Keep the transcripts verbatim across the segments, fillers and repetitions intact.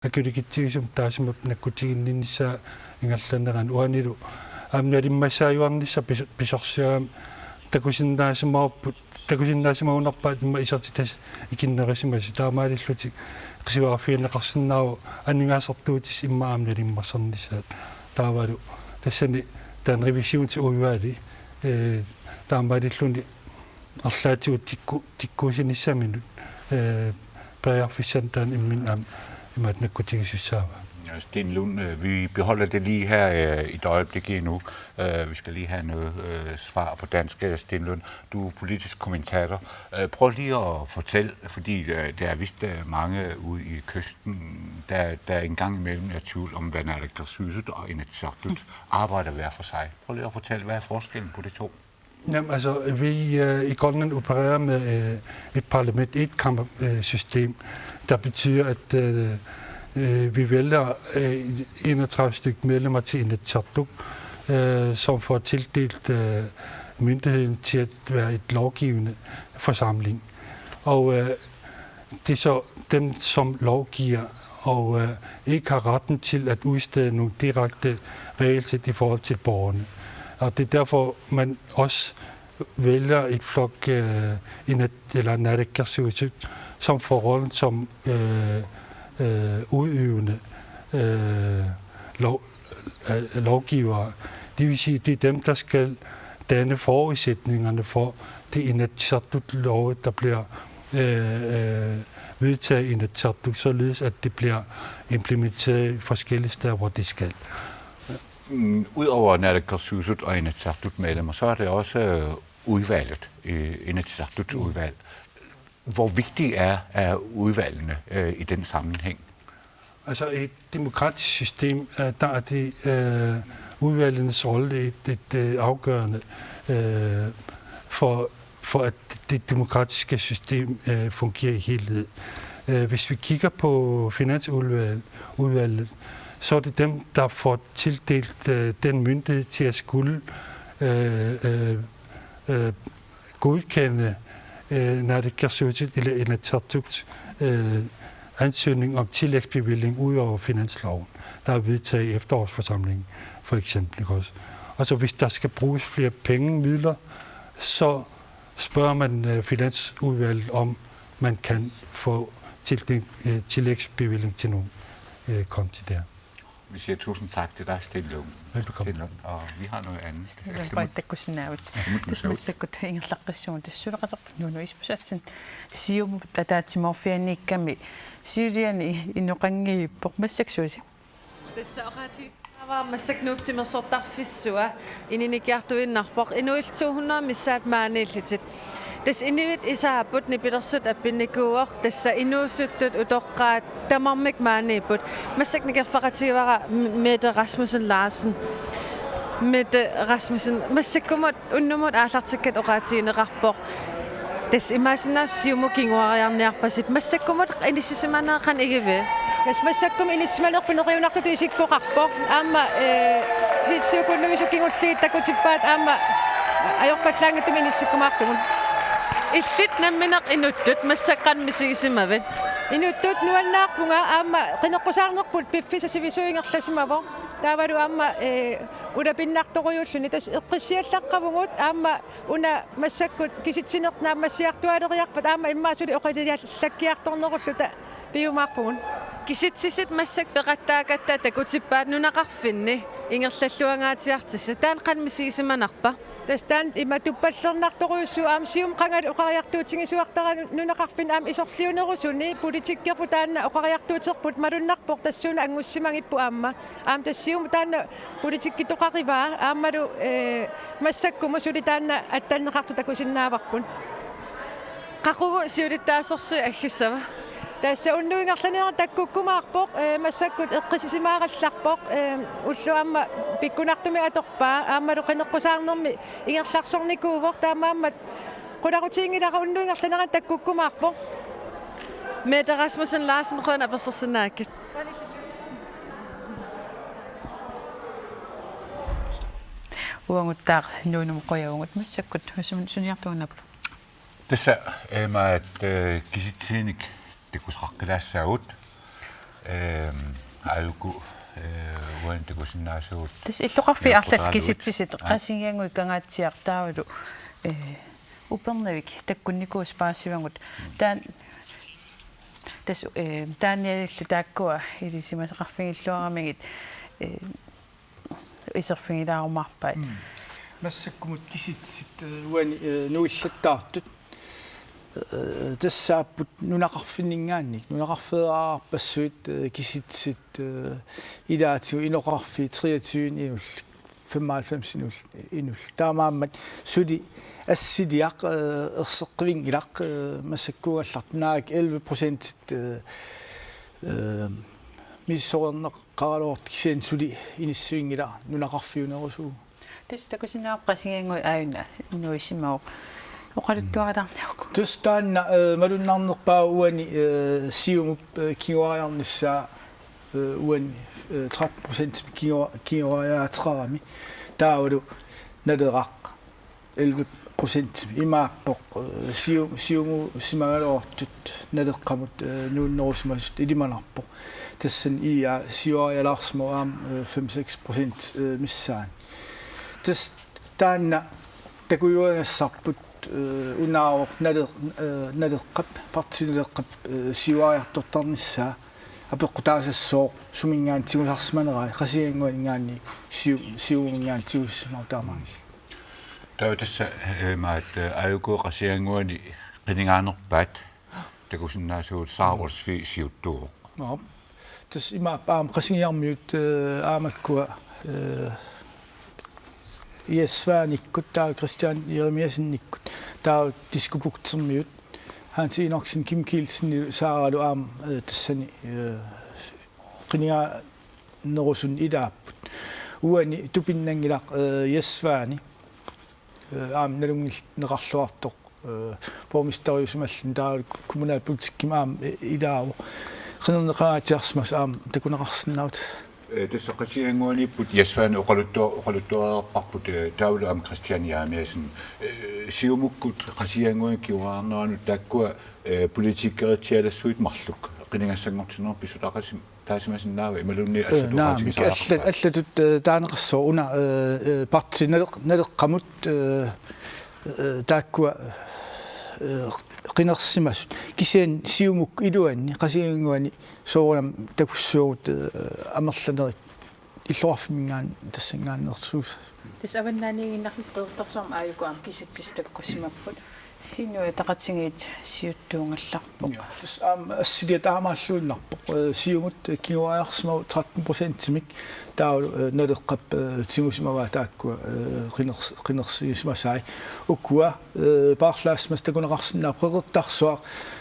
akulikitsigisumik taassuma nakkutiginninnissaa ingerlanerani uanilu aamma nalimmassaajuarnissaq pis-, pisorsiaam takusinnaasimavarput, takusinnaasimagunarpaat immaqa isertitassat ikinnerisimasut, taamaalillutik qisuariarfigineqarsinnaavoq aningaasartuutissat immaqa aamma nalimmassarnissaat. Taavalu tassani taanna revision til udvalg, eh, taamaalilluni arlaatigut tikku-, tikkuussinissaminut, eh, periarfissanik taanna imminut aamma imaattoq nakkutigisussaavaa. Ja, Sten Lund, øh, vi beholder det lige her, øh, et øjeblik endnu. Øh, vi skal lige have noget, øh, svar på dansk, øh, Sten Lund. Du er politisk kommentator. Øh, prøv lige at fortælle, fordi, øh, der er vist, øh, mange ude i kysten, der, der engang imellem er tvivl om, hvad naalakkersuisut og Inatsisartut arbejder hver for sig. Prøv lige at fortælle, hvad er forskellen på de to? Jamen, altså, vi, øh, i Grønland opererer med, øh, et parlament, et kammersystem, der betyder, at, øh, øh, vi vælger, øh, enogtredive stykke medlemmer til Inatsisartut, øh, som får tildelt, øh, myndigheden til at være et lovgivende forsamling. Og, øh, det er så dem, som lovgiver, og, øh, ikke har retten til at udstede nogle direkte regelsæt i forhold til borgerne. Og det er derfor, man også vælger et flok, øh, inat-, eller naalakkersuisut, som får rollen som, øh, øh, udøvende, øh, lov-, øh, lovgivere. Det vil sige, det er dem, der skal danne forudsætningerne for det Inatsisartut-lov, der bliver, øh, øh, vedtaget i Inatsisartut, således at det bliver implementeret forskellige steder, hvor det skal. Mm, udover naalakkersuisut og Inatsisartut-medlemmer, så er det også, øh, udvalget, øh, Inatsisartuts udvalg. Hvor vigtige er, er udvalgene, øh, i den sammenhæng? Altså, i et demokratisk system, øh, der er det, øh, udvalgenes rolle et, et, øh, afgørende, øh, for, for at det demokratiske system, øh, fungerer i helhed. Øh, hvis vi kigger på finansudvalg-, udvalget, så er det dem, der får tildelt, øh, den myndighed til at skulle, øh, øh, øh, godkende, øh, naalakkersuisut eller Inatsisartuts, øh, ansøgning om tillægsbevilling ud over finansloven, der er vedtaget i efterårsforsamlingen, for eksempel, ikke også? Og så hvis der skal bruges flere penge, midler, så spørger man, øh, finansudvalget, om man kan få tildelt, øh, tillægsbevilling til nogle, øh, konti der. Vi siger tusind tak til dig, Sten Lund. Velbekomme. Sten Lund. Og vi har noget andet. Sten Lund, Sten Lund. Qujanaq takkussinnaagavit. Qujanaq takkussinnaagavit. Tassa massakkut ingerlaqqissuugut tassa suleqaterput Nuunu Isbosethsen, Siumut ataatsimoorfianiikkami siuliani inoqanngippoq, massakkut suusi. Tassa oqaatigisinnaavara massakkut Nuup timersortarfissua ininikiartuinnarpoq, inuillu to hundrede missaat maaniillutik. Tassa inuit isaapput, nipilersuut appinnikuuvoq, tassa inuusuttut, utoqqaat, tamarmik maaniipput. Massakkut nikerfeqatigivara M-, Mette Rasmussen Larsen. Mette Rasmussen, massakkumut unnummut aallartikkat oqaatigineqarpoq: Tassa imaassinnaavoq Siumut kinguariarniarpassi. Massakkumut inissisimaneq qanoq igivit? Tassa massakkut inissisimanerput neriunartutut isikkoqarpoq. Aamma, eh, kisitsisit uku unnuisut kingulliit takutippaat aamma ajorpallaanngitsumik inissikkumaartugut. Illit nammineq inuttut massakkut qanoq misigisimavit? Inuttut nuannaarpunga, aamma qineqqusaarnerput piffissaq sivisuup ingerlasimavoq. Taavalu aamma, eh, ulapinnartorujuulluni, tassa eqqissiallaqqavugut, aamma una massakkut kisitsineq naammassiartuaaleriarpat aamma immaqa suli oqiliallakkiartornerulluta piumaarpugut. Kisitsisit massakkut peqattaakatta takutippaat nunaqarfinni ingerlalluangaatsiartissat. Taanna qanoq misigisimanarpa? Tassa taanna ima tuppallernartorujussuuvoq, aamma Siumup qangali oqariartuutigisuartara nunaqarfinni aamma isorliunerusuni. Politikerput taanna oqariartuuterput malunnarpoq tassuuna angussimagipput aamma. Aamma tassa Siumup taanna politikkitoqarivaa, aammalu, eh, massakkumut suli taanna attanneqartoq takusinnaavarput. Qaqugu siulittaasorsi aggissava? Tassa unnuup ingerlanerani takkukkumaarpoq, eh, massakkut eqqissisimaarallarpoq, eh, ulloq aamma pikkunartumik atorpaa, aammalu qineqqusaarnermi ingerlarsornikuuvoq, taamaammat qularutiginngilara unnuup ingerlanerani takkukkumaarpoq. Mette Rasmussen Larsen, qujanaq apersorsinnaagatsigit. Uaguttaaq Nuunumut qujavugut, massakkut sum-, suniartuinnarpit? Tassa, eh, imaat, eh, kisitsinik takusaqqilaassagut. Ehm, aajuku, eh, uani takusinnaasugut. Tassa illoqarfiit arlallit kisitsisit Qasigiannguit Kangaatsiaq taavalu, eh, Upernavik takkunnikuusoq paasivagut. Taan-, tassa, eh, taannialillu taakkua ilisimasaqarfigilluaramigit, eh, iserfigilaarumaarpaat. Mm. Massakkumut kisitsisit, eh, uani, eh, nuillattaartut. Eh, tassaapput nunaqarfinninngaanniit, nunaqarfeeraarpassuit, eh, kisitsisit, eh, ilaatigut inoqarfiit treogtyve inullit, femoghalvfems inul-, inullit. Taamaammat suli assiliaq, eh, erseqqivinngilaq, eh, massakkuugallartoq naak elleve procent, eh, eh, misissoreerneqaraluartoq kisianni suli inissivinngilaq nunaqarfiunerusuuvoq. Tassa takusinnaavarput Qasigiannguit aajuna nuisimavoq. Oqaluttuarilaarniaruk. Tassa taanna, eh, malunnarnerpaavoq uani, eh, Siumup, eh, kinguariarnissaa, eh, uani, eh, tretten procent kingu-, kinguariaateqarami. Taavalu Naleraq elleve procent imaappoq, eh, Siu-, Siumuusimagaluartut Naleqqamut, eh, nuunnerusimasut ilimanarpoq. Tassani I A siuarialaarsimavoq aamma, eh, fem-seks procent, eh, missaani. Tassa taanna takujuagassarput, eh, unaavoq Nale-, eh, Naleqqap, Partii Naleqqap, eh, siuariartortarnissaa apeqqutaasassooq suminngaanniit tigusarsimanerai, Qasigiannguaninngaanniit Siu-, Siumuminngaanniit tigusisimavoq taamaammat. Taava tassa, eh, maat, eh, aajuku Qasigiannguani qinigaanerpaat takusinnaasugut Saarulsvi siuttuuvoq. Nå. Tassa imaappoq aamma Qasigiarmiut, eh, aamakkua, eh, Jes Svaneikkut, taava Christian Jeremiassenikkut, taava Diskobugtermiut, Hans Enoksen, Kim Kielsen, Saaralu aamma, eh, tassani, eh, qinigaanerusunik ilaapput. Uani tupinnanngilaq, eh, Jes Svanei, eh, aamma nalunngil-, neqarluartoq, eh, borgmesteriusimalluni taavalu kommunalpolitikkimi aamma, eh, ilaavoq. Qinerneqangaatsiarsimasoq aamma takuneqarsinnaavoq. Eh, tassa Qasigiannguaniipput Jes Svanei oqaluttua-, oqaluttuariarparput, eh, taavalu aamma Christian Jeremiassen. Eh, Siumukkut Qasigiannguani kinguariarneranut taakkua, eh, politikeritsialassuit marluk qinigassanngortinneq pissutaaqasim-, taasimasinnaava imaluunniit, eh, allatut naamik, oqaatigisariaqarpa? Alla-, allatut, eh, taaneqassaaq una, eh, eh, Partii Naleq-, Naleqqamut, eh, eh, taakkua, eh, qinersimasut. Kisianni Siumukkut iluanni Qasigiannguani soorunami takussaagut, eh, amerlanerit illoqarfimminngaanniit tassanngaanneersuusagut. Tassa avannaaniiginnarluta Qeqertarsuarmi aajuku aamma kisitsisit takkussimapput. Inuit Ataqatigiit siuttuugallarpoq. Ja, tassa aamma assiliaq taamaalluinnarpoq. Eh, Siumut, eh, kinguariarsimavoq tretten procentimik. Taavalu, eh, Naleqqap, eh, tigusimavaat taakkua, eh, qiners-, qinersigisimasai. Ukua, eh, paarlaassimasut takuneqarsinnaapput. Qeqertarsuaq,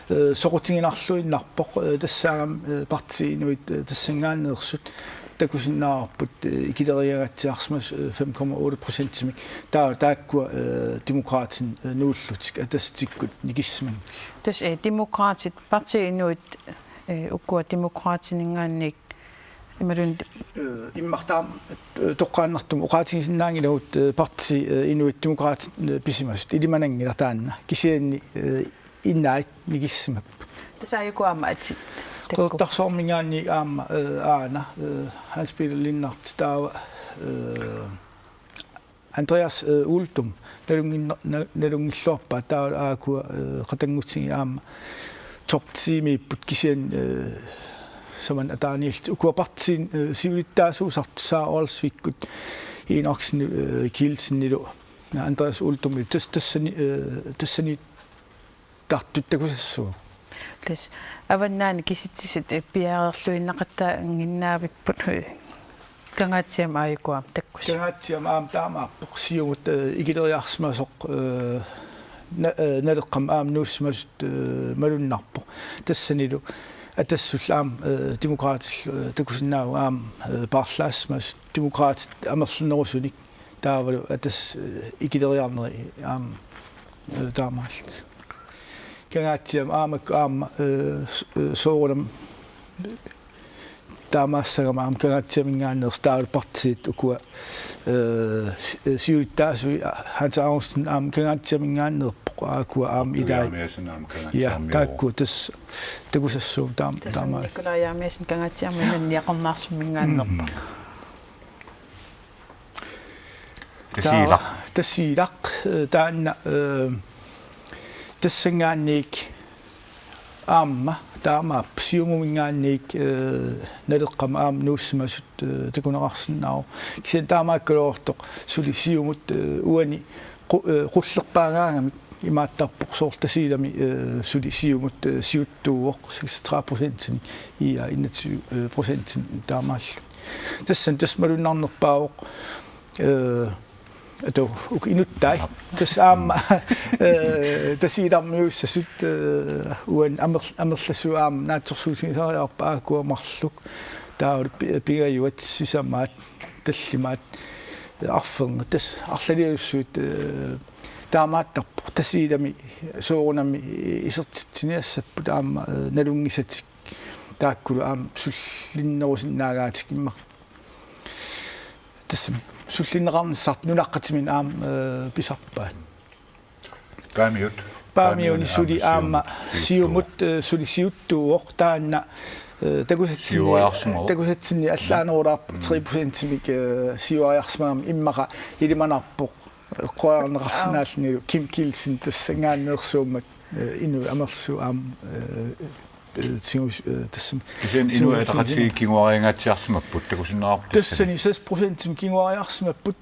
eh, soqutiginarluinnarpoq. Eh, tassaagami, eh, Partii Inuit, eh, tassanngaanneersut takusinnaavarput, eh, ikileriangaatsiarsimasut, eh, fem komma otte procentimik. Taava taakkua, eh, Demokraatinut, eh, nuullutik Atassutikkut nikissimanngillat. Tassa, eh, Demokraatit, Partii Inuit, eh, ukua Demokraatininngaanniit imaluunniit. Eh, immaqa taama, eh, toqqaannartumik oqaatigisinnaanngilagut, eh, Partii, eh, Inuit Demokraatit, eh, pisimasut ilimananngilaq taanna. Kisianni, eh, Inuit nikissimapput. Tassa aajuku aamma atit takku. Qeqertarsuarminngaanniit aamma, eh, aana, eh, Hans Peter Lennertip taava, eh, Andreas, eh, Uldum, nalunnginna-, na-, nalunngilluarpaat taava aajuku, eh, qatanngutigiit aamma top ti-miipput kisianni, eh, samani ataaniillutik. Ukua partiini, eh, siulittaasuusartut Saarulsvikkut, Enoksen, eh, Kielsenilu, Andreas Uldumilu, tas-, tassani, eh, tassani tartut takusassuugut. Tassa avannaani kisitsisit, eh, piareerluinnaqattaannginnaavipput, eh, Kangaatsiami aajuku aamma takkussaagut. Kangaatsiami aamma taamaappoq Siumut, eh, ikileriarsimasoq, eh, na-, eh, Naleqqamut aamma nuussimasut, eh, malunnarpoq. Tassanilu Atassullu aamma, eh, Demokraatillu, eh, takusinnaavugut aamma, eh, paarlaassimasut Demokraatit amerlanerusunik. Taavalu Atassut, eh, ikileriarneri aamma, eh, taamaallutik. Kangaatsiami aamma, aamma, eh, s-, eh, soorunami taamaassagami aamma Kangaatsiaminngaanneersut taavalu partiit ukua, eh, s-, eh, siulittaasui, ah, Hans Andersen aamma Kangaatsiaminngaanneerpoq. Aakkua aamma ilai. Jeremiassen aamma Kangaatsiarmiuuvoq. Ja, taakkua tassa takusassuummata taama. Tassa taama. Nikolaj Jeremiassen Kangaatsiarmiut Nunaqarnermingaanneerpoq. Mm. Tasiilaq. Taa-, Tasiilaq, eh, taanna, eh, tassanngaanniit aamma taamaappoq Siumuminngaanniit, eh, Naleqqamut aamma nuussimasut, eh, takuneqarsinnaavoq. Kisianni taamaakkaluartoq suli Siumut, eh, uani qu-, eh, qullerpaagaangamik imaattarpoq soorlu Tasiilami, eh, suli Siumut, eh, siuttuuvoq seksogtredive procentinik, I A enogtyve, eh, procentinik taamaallu. Tassani tassa malunnarnerpaavoq, eh, atu, uku inuttai. Aap. Tassa aamma, eh, Tasiilarmiuussasut, eh, uani amer-, amerlasuut aamma naatsorsuutigisariaqarput aakkua marluk. Taavalu pi-, pingajuat, sisamaat, tallimaat, eh, arfernat. Tassa arlalialussuit, eh, taamaattarpoq. Tasiilami soorunami isertitsiniassapput aamma, eh, nalunngisatik. Taakkulu aamma sullinnerusinnaagaat immaqa. Tassami sullinneqarnissartik nunaqqatiminnik aamma, eh, pisarpaat. Paamiut. Paamiuni suli aamma Siumut, eh, suli siuttuuvoq taanna, eh, takusatsinni, siuariarsimavoq. Takusatsinni allaanerulaarpoq, mm, tre procentimik, eh, siuariarsimagami immaqa ilimanarpoq. Eqqoriarneqarsinnaallunilu Kim Kielsen tassanngaanneersuummat, eh, inuit amerlasuut aamma, eh, eh, tigus-, eh, tassami. Kisianni Inuit Ataqatigiit kinguariangaatsiarsimapput takusinnaavarput tassani. Tassani seks procentimik kinguariarsimapput,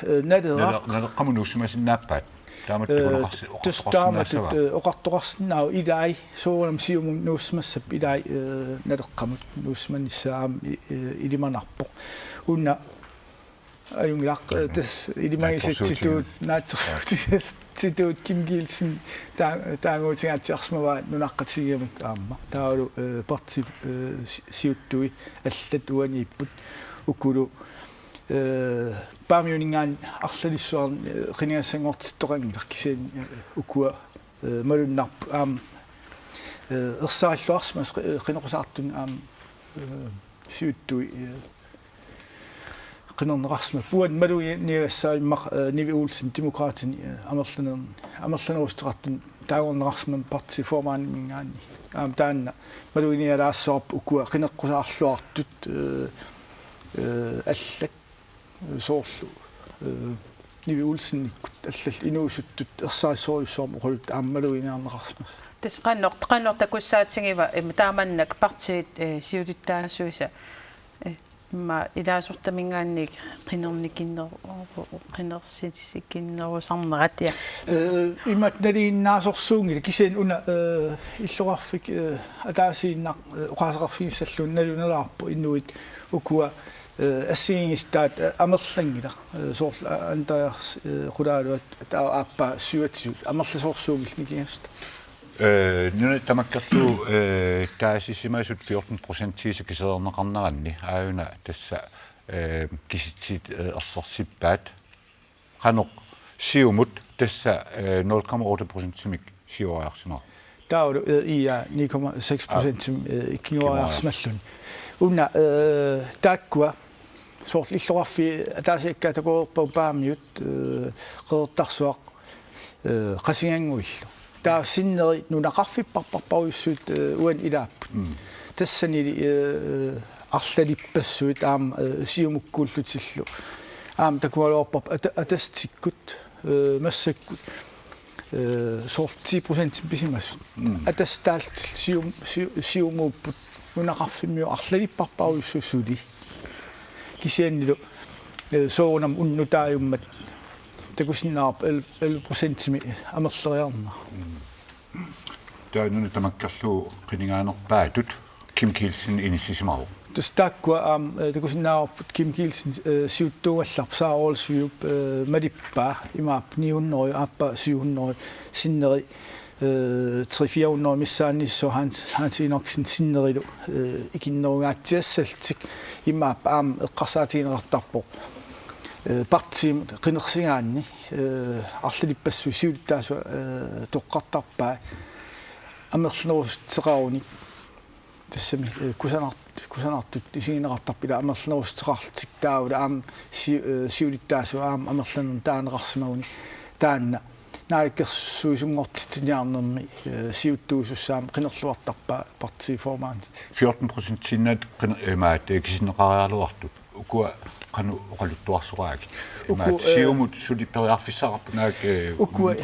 eh, Naleraq. Nale-, Naleqqamut nuussimasinnaappat? Taamatut, eh, takuneqarsi-, tassa taamatut, oqartoqarsinnaassava? Eh, oqartoqarsinnaavoq ilai soorunami Siumut nuussimassapput ilai, eh, Naleqqamut nuussimanissaa aamma i-, eh, ilimanarpoq. Una Ajunngilaq, eh, tassa ilimagisatsitut, naatsorsuutigisatsitut, naatsorsuutigisatsitut Kim Kielsen taa-, taaguutigaatsiarsimavaa nunaqqatigigamik aamma. Taavalu, eh, parti, eh, si-, siuttui allat uaniipput ukulu, eh, Paamiuninngaanniit arlalissuarni, eh, qinigassanngortittoqanngilaq kisianni, eh, ukua, eh, malunnarpoq aamma, eh, ersarilluarsimasut, eh, qineqqusaartunut aamma, eh, siuttui, eh, qinerneqarsimapput. Uani maluginiagassaq immaqa, eh, Nivi Olsen Demokraatini, eh, amerlaner-, amerlanerussuteqartunut taagorneqarsimammat partiformandiminngaanniit. Aamma taanna maluginialaassavarput ukua qineqqusaarluartut, eh, eh, allat, eh, soorlu, eh, Nivi Olsenikkut allallu inuusuttut ersarissorujussuarmik oqaluttuat aamma maluginiarneqarsimasut. Tassa qanoq, qanoq takussaatigiva, em, taamannak partiit, eh, siulittaasuisa, eh, immaqa ilaasortaminngaanniit qinernikinneru-, qinersissikinnerusarnerat, ja. Eh, imatut nalinginnaasorsuunngilaq kisianni una, eh, illoqarfik, eh, ataasiinnaq, eh, oqaaseqarfigissallugu nalunalaarpoq inuit ukua, eh, assigiinngisitaat, eh, amerlanngilaq, eh, soorlu, eh, Andreas, eh, Qulaaluat taava aappaa syvogtyve amerlasoorsuunngillat nikingassutaat. Eh, nuna tamakkerlugu, eh, taasisimasut fjorten procentiisa kisilerneqarneranni aajuna tassa, eh, kisitsit, eh, ersersippaat. Qanoq Siumut tassa, eh, nul komma otte procentimik siuariarsimavoq. Taavalu, eh, I A ni komma seks procentimik, eh, kinguariarsimalluni. Una, eh, taakkua soorlu illoqarfiit ataasiakkaat takoreerpagut Paamiut, eh, Qeqertarsuaq, eh, Qasigiannguillu. Taava sinneri nunaqarfipparparparujussuit, eh, uani ilaapput. Mm. Tassanili, eh, arlalippassuit aamma, eh, Siumukkuullutillu. Aamma takugaluarparput ata-, Atastikkut, eh, massakkut, eh, soorlu ti procentimik pisimasut. Mm. Atastaallutillu Sium-, Siu-, Siumuupput nunaqarfimmiut arlalipparparujussuit suli. Kisiannilu, eh, soorunami unnuk taajummat takusinnaavarput elleve, elleve procentimik amerleriarneq. Mm. Taava nuna tamakkerlugu qinigaanerpaatut Kim Kielsen inissisimavoq. Tassa taakkua aamma, eh, takusinnaavarput Kim Kielsen, eh, siuttuugallarpoq, Sara Olsvigip, eh, malippaa imaappoq ni hundrede, aappaa syv hundrede, sinneri, eh, tre fire hundrede missaannissaat Hans, Hans Enoksen sinnerilu, eh, ikinnerungaatsiassallutik imaappoq aamma eqqarsaatigineqartarpoq. Eh, partiimut qinersigaanni, eh, arlalippassuit siulittaasut, eh, toqqartarpai amerlanerussuteqarunik tassami, eh, kusanart-, kusanartut isigineqartarput ila amerlanerussuteqarlutik taavalu aamma si-, eh, siulittaasut aamma amerlanernik taaneqarsimaguni taanna Naalakkersuisunngortitsiniarnermi, eh, siuttuusussaammat qinerluartarpa partiformandit? Fjorten procentiinnaat qiner-, imaat, eh, kisinneqariaraluartut. Ukua qanoq oqaluttuarsoraagit? Uku, imaat, eh, Siumut suli periarfissaqarput naak, eh, Ukua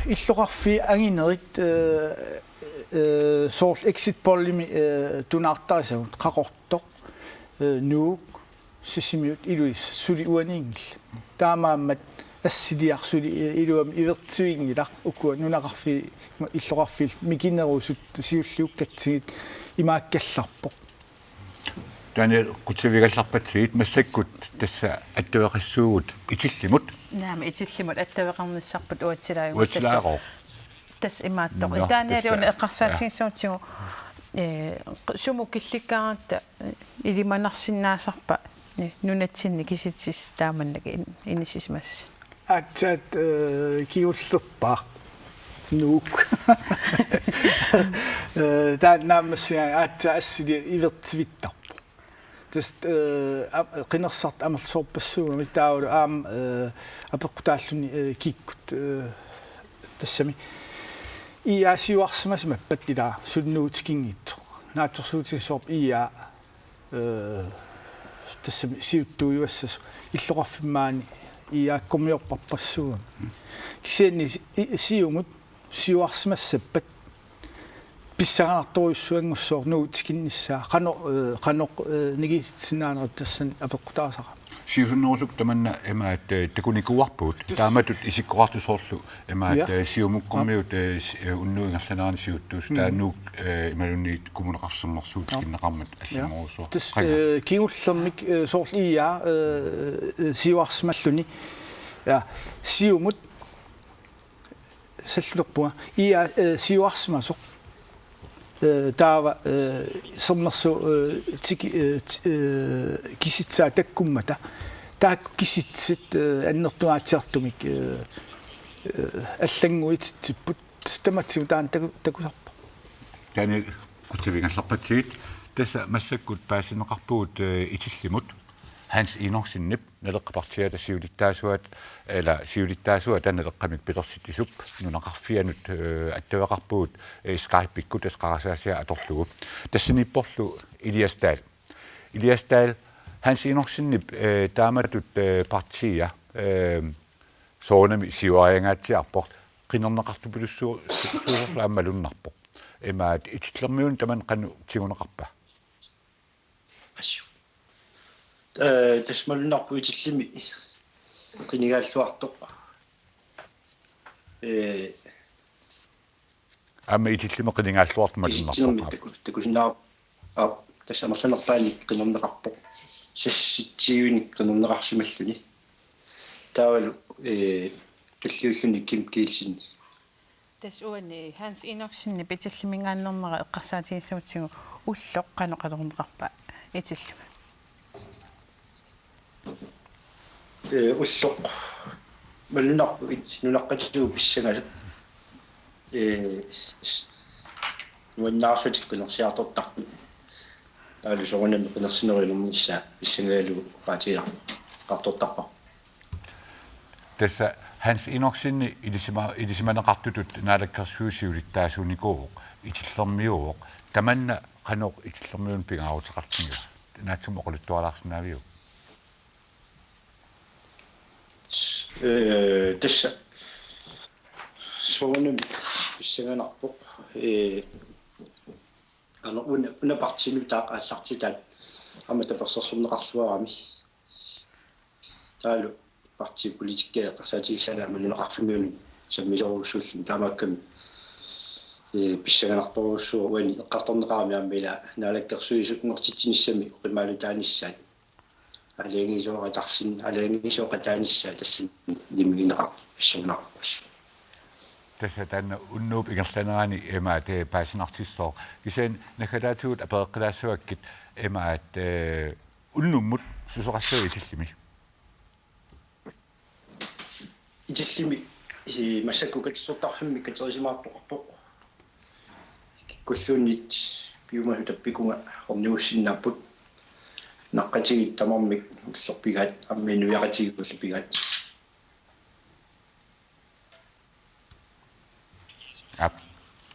illoqarfiit anginerit, eh, eh, soorlu exit pollimi, eh, tunaartarisagut Qaqortoq, eh, Nuuk, Sisimiut, Ilulissat suli uaniinngillat. Taamaammat assiliaq suli, eh, iluamik ivertivinngilaq, ukua nunaqarfii illoqarfiillu mikinerusut siulliukkatsigit imaakkallarpoq. Daniel, qutivigallarpatsigit, massakkut tassa attaveqassuugut Itillimut. Naamik, Itillimut attaveqarnissarput uatsilaajunngilaq. Uatsilaaqqooq. Tassa imaattoq. Nå, Daniel, tassa, una eqqarsaatigissagutigu, eh, sumut killikkaangata, eh, ilimanarsinnaasarpa, eh, nunatsinni kisitsisit taamannak in-, inissisimasut? Aatsaat, eh, kingullerpaaq Nuuk. Eh, taanna naammassigaangat aatsaat assiliaq ivertivittarpoq. Tassa, eh, a-, qinersisartut amerlasoorpassuugamik taavalu aamma, eh, apeqqutaalluni, eh, kikkut, eh, tassami. I A siuarsimasimappat ilaa suli Nuuk tikinngitsoq. Naatsorsuutigissavarput I A, eh, tassami siuttuujuassasoq illoqarfimmi maani I A-kkormiorparpassuugami. Kisianni i-, Siumut siuarsimassappat pissanganartorujussuanngussaaq Nuuk tikinnissaa, qanoq, eh, qanoq, eh, nikiissinnaanerit tassani apeqqutaasarami. Siusinnerusukkut tamanna imaat, eh, takunikuuarpugut. Tassa. Taamatut isikkoqartut soorlu imaat, Ja. eh, Siumukkormiut, eh, s-, eh, unnuup ingerlanerani siuttuusut, Mm. taava Nuuk, eh, imaluunniit Kommuneqarfik Sermersuup Ja. tikinneqarmat Ja. allanngorujussuaq. Tassa, Qanga. eh, kingullermik, eh, soorlu I A, eh, eh, siuarsimalluni. Ja, Siumut sallulerpunga. I A, eh, siuarsimasoq. Eh, taava, eh, Sermersuup, eh, tiki-, eh, ti-, eh, kisitsaat takkummata. Taakku kisitsit, eh, annertungaatsiartumik, eh, eh, allannguititsipput. Tassa tamatigut taanna taku-, takusarpoq. Daniel, qutivigallarpatsigit. Tassa massakkut paasinneqarpugut, eh, Itillimut. Hans Enoksenip Naleqqap Partiiata siulittaasuat, ila siulittaasuata Naleqqamik pilersitsisup nunaqarfianut, eh, attaveqarpugut, eh, Skype-ikkut tassa qarasaasiaq atorlugu. Tassaniipporlu Elias Dahl. Elias Dahl, Hans Enoksenip, eh, taamatut, eh, partiia, eh, soorunami siuariangaatsiarpoq, qinerneqartupilussu-, su-, suusorlu aamma malunnarpoq. Imaat Itillermiunut tamanna qanoq tiguneqarpa? Assut. Eh, tassa malunnarpoq Itillimi qinigaalluartoq. Eh, Aamma Itillimi qinigaalluartoq malunnarpoq. Itillermi taku-, takusinnaa-, aa, tassa amerlanerpaani qinerneqarpoq. Seksogtyvenik qinerneqarsimalluni. Taavalu, eh, tulliulluni Kim Kielsen. Tassa uani Hans Enoksenip Itilliminngaanneernera eqqarsaatigissagutsigu ulloq qanoq atorneqarpa Itillimi? Eh, ulloq malunnarpoq it-, nunaqqatigut pissangasut. Eh, tassa nuannaarlutik qinersiartortarput. Taavalu soorunami qinersinerup inernissaa pissangagalugu oqaatigeqartortarparput. Tassa Hans Enoksen ilisima-, ilisimaneqartutut naalakkersuisut siulittaasuunikuuvoq, Itillermiuuvoq. Tamanna qanoq Itillermiunut pingaaruteqartigiva? Naatsumik oqaluttualaarsinnaaviuk? Eh, tassa soorunami pissanganarpoq. Eh, aana una, una partiinut taava aallartitaat aamma tapersersorneqarluarami. Taavalu partiipolitikki eqqarsaatigissaanera aamma nunaqarfimmiunut sammisorujussuulluni taamaakkami, eh, pissanganartorujussuuvoq uani eqqartorneqarami aamma ila naalakkersuisunngortitsinissami oqimaalutaanissaat. Aalajangiisooqatarsin-, aalajangiisooqataanissaat tassani nammineqartoq pissanganarpoq. Tassa taanna unnuup ingerlanerani imaat, eh, paasinartissooq. Kisianni naggataatigut apereqqilaassavakkit imaat, eh, unnummut susoqassava Itillimi? Itillimi, eh, massakkut katersortarfimmi katerisimaartoqarpoq. Kikkulluunniit piumasut tappikunga ornigussinnaapput. Naqqatigiit tamarmik ulloq pigaat, aamma inuiaqatigiit ulloq pigaat.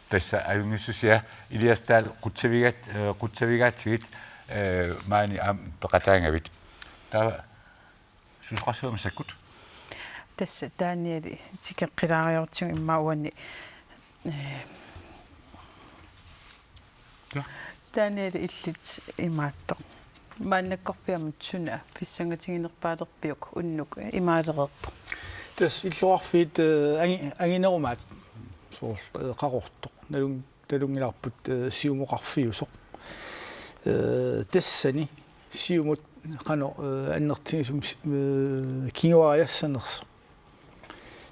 Tassa ajunngissusia Ilias Dahl qutsavigaat-, eh, qutsavigaatsigit, eh, maani aamma peqataagavit. Taava susoqassuaq massakkut. Tassa Daniel tikeqqilaariartigu immaqa uani, eh, Ja. Daniel illit imaattoq. Maannakkorpiaq aamma suna pissangatiginerpaalerpiuk unnuk imaalereerpoq. Tassa illoqarfiit, eh, angi-, anginerumaat soorlu, eh, Qaqortoq. Nalun-, nalunngilarput, eh, siumoqarfiusoq. Eh, tassani siumut qanoq, eh, annertutigisumik, eh, kinguariassanersoq.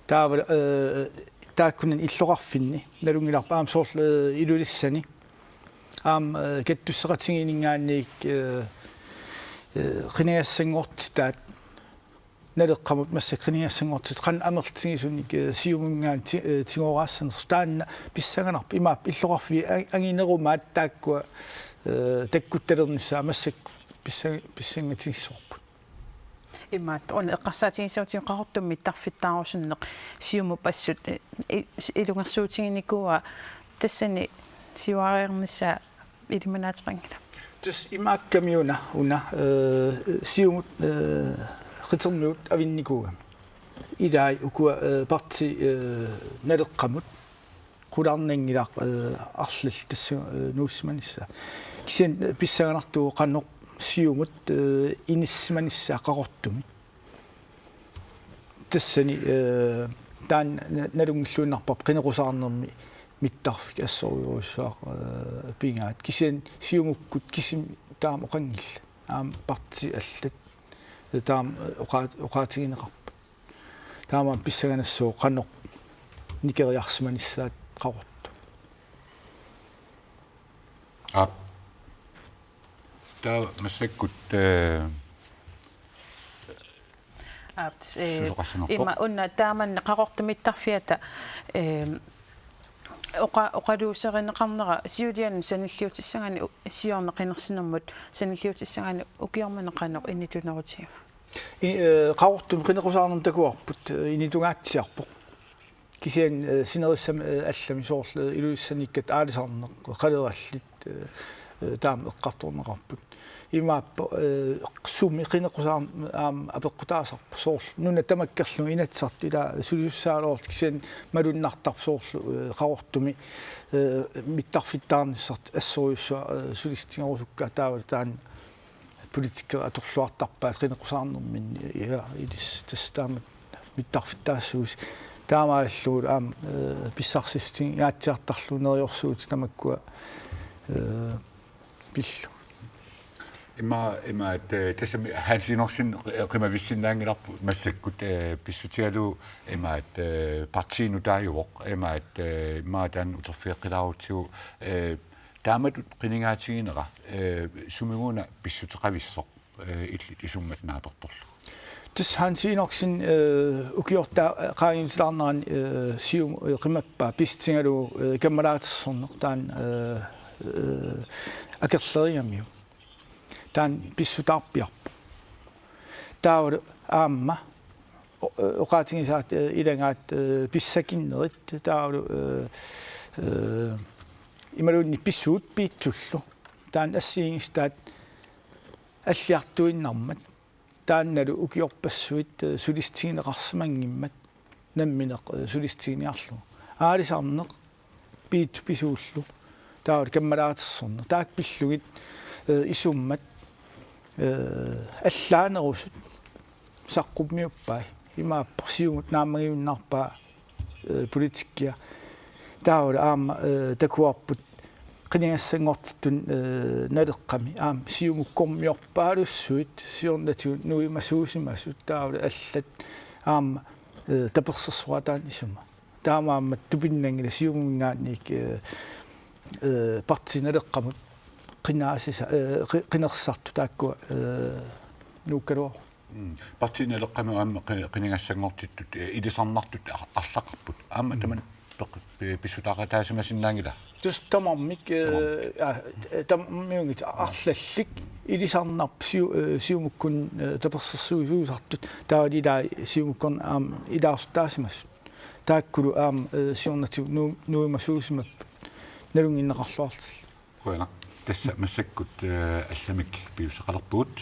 Taava, eh, taakkunani illoqarfinni nalunngilarput aamma soorlu, eh, Ilulissani. Aamma, eh, kattusseqatigiinninngaanniit, eh, eh, qinigassanngortitaat Naleqqamut massakkut qinigassanngortitaat qanoq amerlatigisunik, eh, siumuminngaanniit ti-, eh, tigooraassanersoq taanna pissanganarpoq imaappoq illoqarfiit a-, anginerumaat taakkua, eh, takkuttalernissaat massakkut pissa-, pissangatigissavarput. Imaattoq una eqqarsaatigissagutta Qaqortumi mittarfittaarusunneq siumup assut, eh, i-, ilungersuutiginikuuaa tassani siuariarnissaa ilimanaateqanngilaq. Tassa imaakkami una, una, eh, siumut, eh, qitermigut avinnikuugami. Ilai ukua, eh, parti, eh, Naleqqamut qularnanngilaq, eh, arlallit tassa, eh, nuussimanissaa. Kisianni, eh, pissanganartuuvoq qanoq siumut, eh, inissisimanissaa Qaqortumi. Tassani, eh, taanna na-, nalunngilluinnarparput qineqqusaarnermi mittarfik assorujussuaq, eh, pigaat. Kisianni siumukkut kisimi taama oqanngillat. Aamma partiit allat. Eh, taama, eh, oqaat-, oqaatigineqarput. Taamaammat pissanganassaaq qanoq nikeriarsimanissaat Qaqortoq. Aap. Taava massakkut, eh, Aap, eh, susoqassanerpoq. Ima una taamanna Qaqortumi mittarfiata, eh, oqa-, oqaluuserineqarnera siuliani sanilliutissagaanni u-, siorna qinersinermut sanilliutissagaanni ukioq manna qanoq initunerutigivaa? I-, eh, Qaqortumi qineqqusaarnermut takuarput, eh, initungaatsiarpoq. Kisianni, eh, sinerissami, eh, allami soorlu, eh, Ilulissaniikkatta aalisarneq, qalerallit, eh, eh, taama eqqartorneqarput. Imaappoq, eh, sumi qineqqusaarneq aamma apeqqutaasarpoq soorlu. Nuna tamakkerlugu Inatsisartut ila sulisussaaluarlutik kisianni malunnartarpoq soorlu, eh, Qaqortumi, eh, mittarfittaarnissartik assorujussuaq, eh, sulissutigerusukkaat taavalu taanna politikerit atorluartarpaat qineqqusaarnerminni, ja, ilis tassa taamatut mittarfittaassuusi. Taamaalillugulu aamma, eh, pissarsissutiginngitsiartarlugu neriorsuutit tamakkua, eh, pillugu. Ima, ima, at, eh, tassami Hans Enoksen, eh, qimavissinnaanngilarput massakkut, eh, pissutigalugu ima, at, eh, partiinut taajuvoq, ima, at, eh, ima taanna uterfigeqqilaarutsigu, eh, taamatut qinigaatiginera, eh, sumiuna pissuteqavissoq, eh, illit isummat naapertorlugu. Tassa Hans Enoksen, eh, ukiortaaq, eh, qaangiutilaarnerani, eh, siumut, eh, qimappaa pissutigalugu, eh, kammalaatersorneq taanna, eh, eh, akerlerigamiuk. Taanna pissutaarpiarpoq. Taavalu aamma o-, eh, oqaatigisaat, eh, ilagaat, eh, pissakinnerit taavalu, eh, eh, imaluunniit pisuut piitsullu. Taanna assigiinngisitaat alliartuinnarmat. Taannalu ukiorpassuit, eh, sulissutigineqarsimanngimmat nammineq, eh, sulissutiginiarlugu. Aalisarneq piit-, pisuullu. Taavalu kammalaatersorneq. Taakku pillugit, eh, isummat, eh, allaanerusut saqqummiuppai. Imaappoq siumut naammagiunnaarpaa, eh, politikkia. Taavalu aamma, eh, takuarput qinigassanngortittut, eh, Naleqqami. Aamma siumukkormiorpaalussuit siornatigut nuimasuusimasut. Taavalu allat aamma, eh, tapersersoraataanni isuma. Taamaammat tupinnanngilaq siumuminngaanniit, eh, eh, partii Naleqqamut qinaasisa-, eh, qi-, qinersisartut taakkua, eh, nuukkaluarput. Mm. Partii Naleqqami aamma qi-, qinigassanngortittut, eh, ilisarnartut ar-, arlaqarput. Aamma Mm. tamanna peq-, pi-, pissutaaqataasimasinnaanngilaq. Tassa tamarmik, eh, Tamarmik. ah, eh, tamarmiunngitsoq arlallit ilisarnarput siu-, eh, siumukkunni, eh, tapersersuisuusartut taavalu ilai siumukkornit aamma ilaasortaasimasut. Taakkulu aamma, eh, siornatigut nuu-, nuimasuusimapput. nalunngineqarluarlutillu. Qujanaq. Tassa massakkut, eh, allamik piumasaqalerpugut.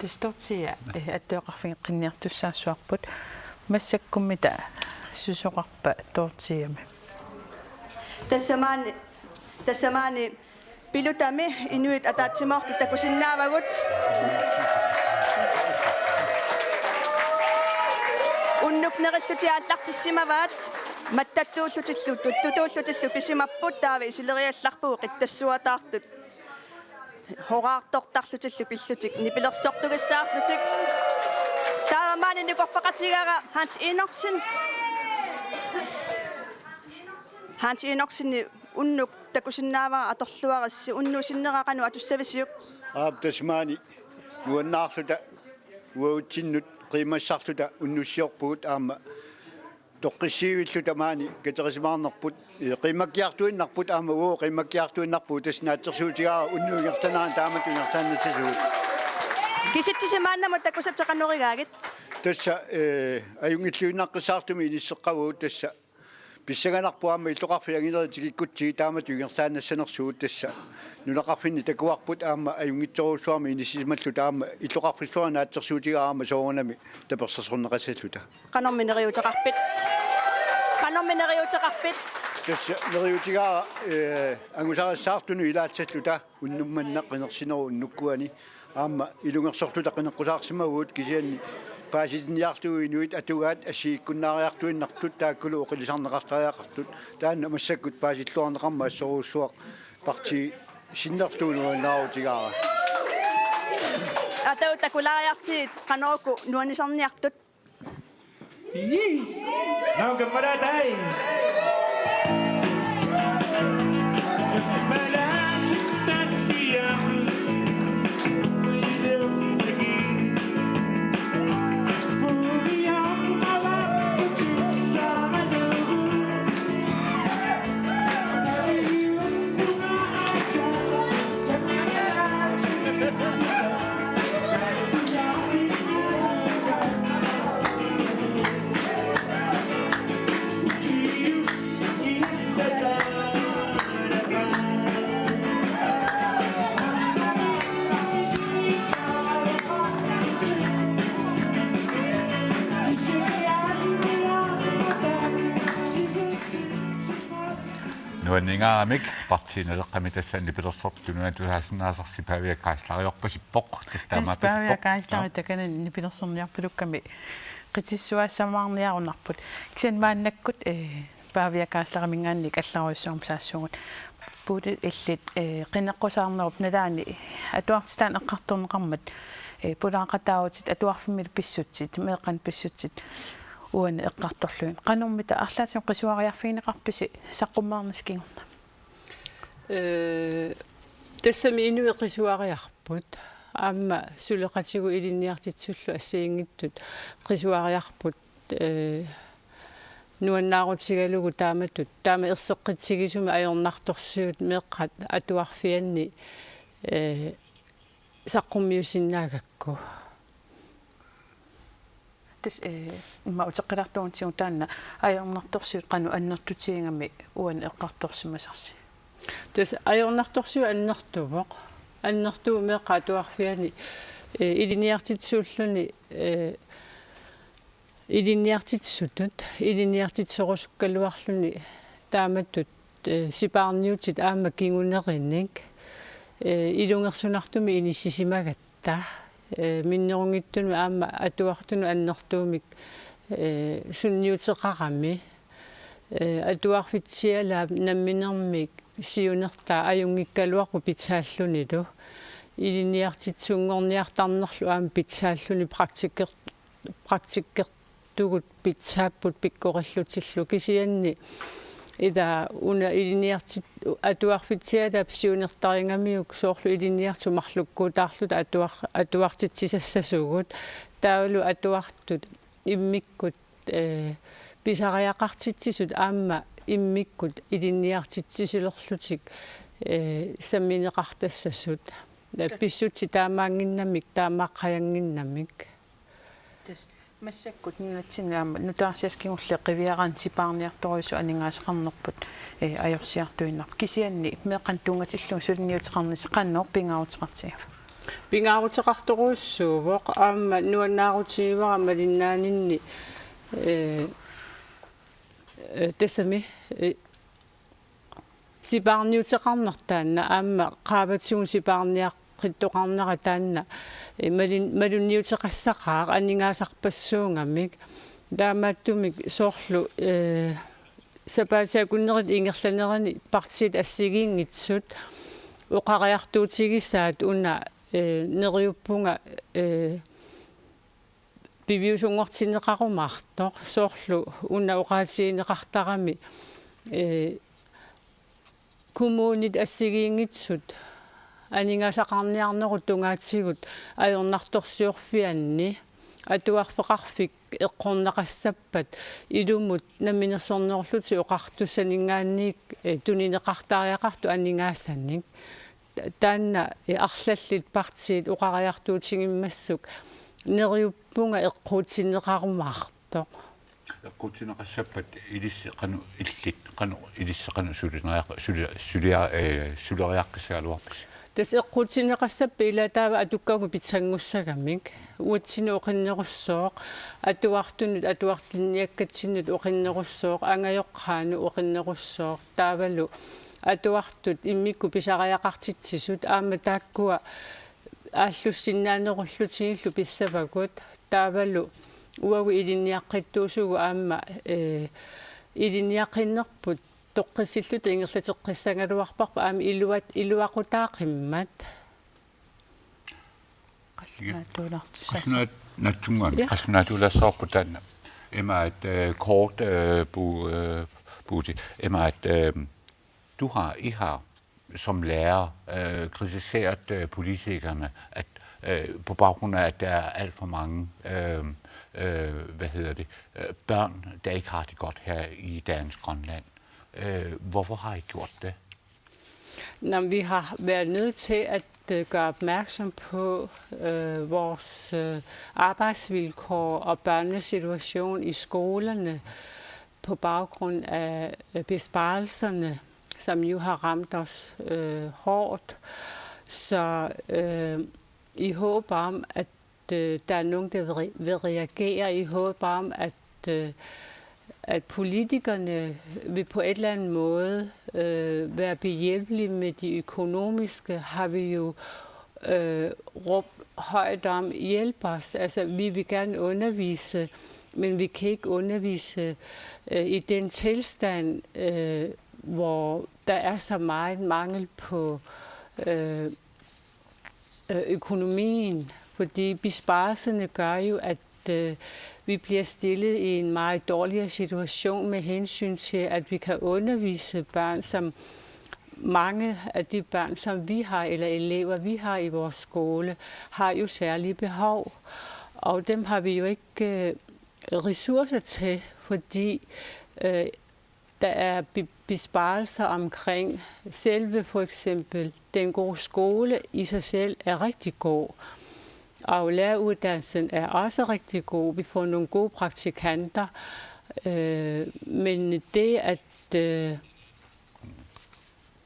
Tassa Dorthea, eh, attueqarfigeqqinniartussaassavarput. Massakkummi taava susoqarpa Dortheami? Tassa maani, tassa maani Pilutami inuit ataatsimoortut takusinnaavagut. Unnuk nerillutik aallartissimavaat, mattattuullutillu, tuttutuullutillu pisimapput, taava isileriallarpugut qittassuataartut. Horaartortarlutillu pillutik, nipilersortugissaarlutik. Taava maani nikorfaqatigaara Hans Enoksen. Hans Enoksen unnuk takusinnaavara atorluarissi, unnuup sinnera qanoq atussavisiuk? Aap, tassa maani nuannaarluta uagutsinnut qiimmassarluta unnussiorpugut aamma toqqissiivilluta maani katerisimaarnerput, eh, qiimmakkiartuinnarput aamma uagut qiimmakkiartuinnarpugut, tassa naatsorsuutigaara unnuup ingerlanerani taamatut ingerlaannassasugut. Kisitsisi maannamut takusatit qanoq igaagit? Tassa, eh, ajunngilluinnaqqissaartumik inisseqqavugut, tassa pissanganarpoq aamma illoqarfiit anginerit tikikkutsigit taamatut ingerlaannassanersugut, tassa nunaqarfinni takuarput aamma ajunngitsorujussuarmik inissisimalluta aamma illoqarfissuarni naatsorsuutigaara aamma soorunami tapersersorneqassalluta. Qanormi neriuuteqarpit? Qanormi neriuuteqarpit? Tassa neriuutigaara, eh, angusarissaartunut ilaatsalluta unnuk manna qinersinerup unnukkuani. Aamma ilungersorluta qineqqusaarsimavugut, kisianni paasitinniarlugu inuit atugaat assigiikkunnaariartuinnartut taakkulu oqilisarneqartariaqartut. Taanna massakkut paasilluarneqarmat assorujussuaq, partii sinnerlugu nuannaarutigaara. Atagu takulaariartigit qanoq uku nuannisarniartut? Ii. Naam, kammalaat, ai. Nuanningaaramik, Partii Naleqqami tassa nipilersortut tunuani tusaasinnaasarsi Pavia Kaaslariorpasippoq. Tassa taamaappoq. Pavia Kaaslari takanani nipilersorniarpulukkami qitissuaassamaarniarunarput. Kisianni maannakkut, eh, Pavia Kaaslariminngaanniit allarujussuarmik saassugut. Puutu, illit, eh, qineqqusaarnerup nalaani atuartitaaneq eqqartorneqarmat, eh, pulaaqataavutit atuarfimmilu pissutsit, meeqqanut pissutsit uani eqqartorlugit. Qanormita arlaatigut qisuariarfigineqarpisi saqqummersumik kingorna? Eh, tassami inuit qisuariarput. Aamma suleqatigut ilinniartitsisullu assigiinngitsut qisuariarput, eh, nuannaarutigalugu taamatut. Taama erseqqitsigisumik ajornartorsiut meeqqat atuarfianni, eh, saqqummiussinnaagakku. Tassa, eh, immaqa uteqqilaartugut taanna ajornartorsiut qanoq annertutigigami uani eqqartorsimasarsi? Tassa ajornartorsiut annertuvoq. Annertuvoq meeqqat atuarfianni, eh, ilinniartitsisuulluni, eh, ilinniartitsisutut, ilinniartitsisorusukkaluarluni taamatut, eh, sipaarniutit aamma kingunerinik, eh, ilungersunartumik inissisimagatta, eh, minnerunngitsunut aamma atuartunut annertuumik, eh, sunniuteqarami, eh, atuarfitsisialaap namminermik siunertaa ajunngikkaluarpoq pitsaallunilu. Ilinniartitsisunngorniartarnerlu aamma pitsaalluni praktikker-, praktikkertugut pitsaapput pikkorillutillu, kisianni ila una ilinniartit-, atuarfitsisialaap siunertarigamiuk soorlu ilinniartut marlukkuutaarluta atuar-, atuartitsisassasugut, taavalu atuartut immikkut, eh, pisariaqartitsisut aamma immikkut ilinniartitsisilerlutik, eh, sammineqartassasut. Pissutsit taamaannginnamik, taamaaqqajannginnamik. Tassa Massakkut nunatsinni aamma nutaarsiassat kingulliit qiviaraanni sipaarniartorujussuuvoq aningaasaqarnerput, eh, ajorsiartuinnarpoq. Kisianni meeqqanut tunngatillugu suliniuteqarnissaq qanoq pingaaruteqartigiva? Pingaaruteqartorujussuuvoq aamma nuannaarutigivara malinnaaninni, eh, eh, tassami, eh, sipaarniuteqarneq taanna aamma qaavatigut sipaarniaqqittoqarnera taanna, eh, malin-, malunniuteqassaqaaq aningaasarpassuugamik. Taamaattumik soorlu, eh, sapaatip akunnerini ingerlanerani partiit assigiinngitsut oqariartuutigisaat una, eh, neriuppunga, eh, piviusunngortinneqarumaartoq, soorlu una oqaatigineqartarami, eh, kommunit assigiinngitsut aningaasaqarniarnerup tungaatigut ajornartorsiorfianni atuarfeqarfik eqqorneqassappat ilumut Namminersornerullutik Oqartussaninngaanniit, eh, tunineqartariaqartut aningaasanik. Ta-, taanna, eh, arlallit partiit oqariartuutigimmassuk neriuppunga eqquutsinneqarumaartoq. Eqquutsinneqassappat ilissi qanoq illit, qanoq ilissi qanoq suliniaq-, suli-, sulia-, eh, suleriaqqissagaluarpisi? Tassa eqquutsinneqassappat ila taava atukkagut pitsanngussagami. Uatsinnut oqinnerussooq, atuartunut, atuartinniakkatsinnut oqinnerussooq, angajoqqaanut oqinnerussooq, taavalu atuartut immikkut pisariaqartitsisut aamma taakkua aallussinnaanerullutigillu pissavagut, taavalu uagut ilinniaqqittuusugut aamma, eh, ilinniaqqiinerput toqqissilluta ingerlateqqissagaluarparput aamma iluat-, iluaqutaaqimmat. Qallunaatuulertussaasoq. Qallunaat-, naatsunnguamik. Ja. Qallunaatuulersoorput taanna. Imaat, øh, kort, øh, Bu-, øh, Buti. Imaat, øh, du har, I har som lærer, øh, kritiseret, øh, politikerne, at, øh, på baggrund af, at der er alt for mange, øh, øh, hvad hedder det, øh, børn, der ikke har det godt her i dagens Grønland. Øh, hvorfor har I gjort det? Nå, vi har været nødt til at, øh, gøre opmærksom på, øh, vores, øh, arbejdsvilkår og børnenes situation i skolerne på baggrund af, øh, besparelserne, som jo har ramt os, øh, hårdt. Så, øh, i håb om, at, øh, der er nogen, der vil re-, vil reagere, i håb om, at, øh, at politikerne vil på en eller anden måde, øh, være behjælpelige med de økonomiske, har vi jo, øh, råbt højt om: "Hjælp os." Altså, vi vil gerne undervise, men vi kan ikke undervise, øh, i den tilstand, øh, hvor der er så meget mangel på, øh, øh, økonomien, fordi besparelserne gør jo, at, øh, vi bliver stillet i en meget dårligere situation med hensyn til, at vi kan undervise børn, som mange af de børn, som vi har, eller elever, vi har i vores skole, har jo særlige behov. Og dem har vi jo ikke, øh, ressourcer til, fordi, øh, der er be-, besparelser omkring selve, for eksempel, den gode skole i sig selv er rigtig god. Og læreruddannelsen er også rigtig god. Vi får nogle gode praktikanter. Øh, men det, at, øh,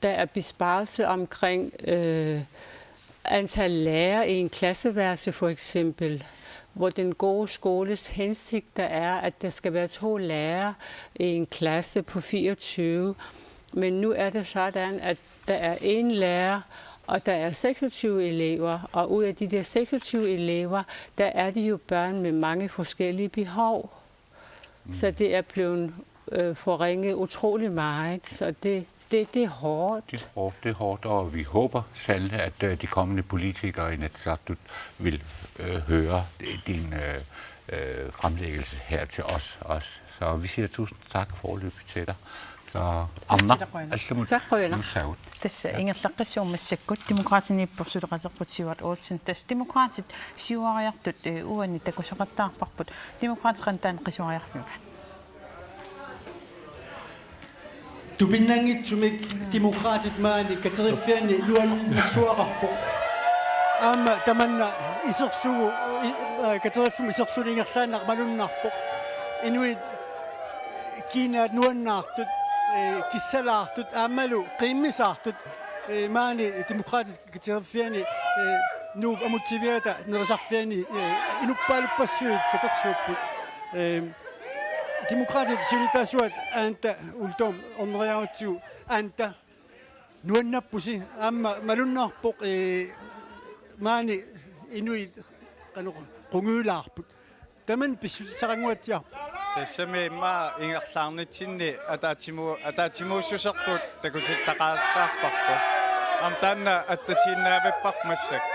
der er besparelse omkring, øh, antal lærere i en klasseværelse, for eksempel, hvor den gode skoles hensigter er, at der skal være to lærere i en klasse på fireogtyve. Men nu er det sådan, at der er en lærer, og der er seksogtyve elever, og ud af de der seksogtyve elever, der er det jo børn med mange forskellige behov. Så det er blevet, øh, forringet utrolig meget, så det, det, det er hårdt. Det er hårdt, det er hårdt, og vi håber sandelig, at, øh, de kommende politikere i Inatsisartut vil, øh, høre din, øh, øh, fremlæggelse her til os også. Så vi siger tusind tak foreløbig til dig. Så Aamma, takuinnarpara. Allamut. Takuinnarpara. Nuussagut. Tassa ingerlaqqissuummat massakkut Demokraatiniippoq suleqaterput Sivert Olsen. Tassa Demokraatit siuariartut, eh, uani takusaqattaarparput. Demokraatit qanoq taanna qisuariarfiugaat? Tupinnanngitsumik Demokraatit maani kateriffianni nuannersuaqarpoq. Aamma tamanna iserlugu, i-, aa, kateriffimmut iserluni ingerlaannaq malunnarpoq. Inuit kiinaat nuannaartut, ee, kissalaartut, aammalu qiimmisaartut, ee, maani Demokraatit kateriffiani, ee, Nuup Amutsiviata nerisarfiani, ee, inuppaaluppassuit katersuupput. Ee, Demokraatit siulittaasuat Anda Uldum orneriarutsigu, Anda, nuannappusi, aamma malunnarpoq, ee, maani inuit qanoq qungujulaarput. Tamanna pissutissaqannguatsiarpoq. Tassami immaqa ingerlaarnitsinni ataatsimu-, ataatsimuussuserput takutittaqattaarparput. Aamma taanna attatiinnavipparput massakkut.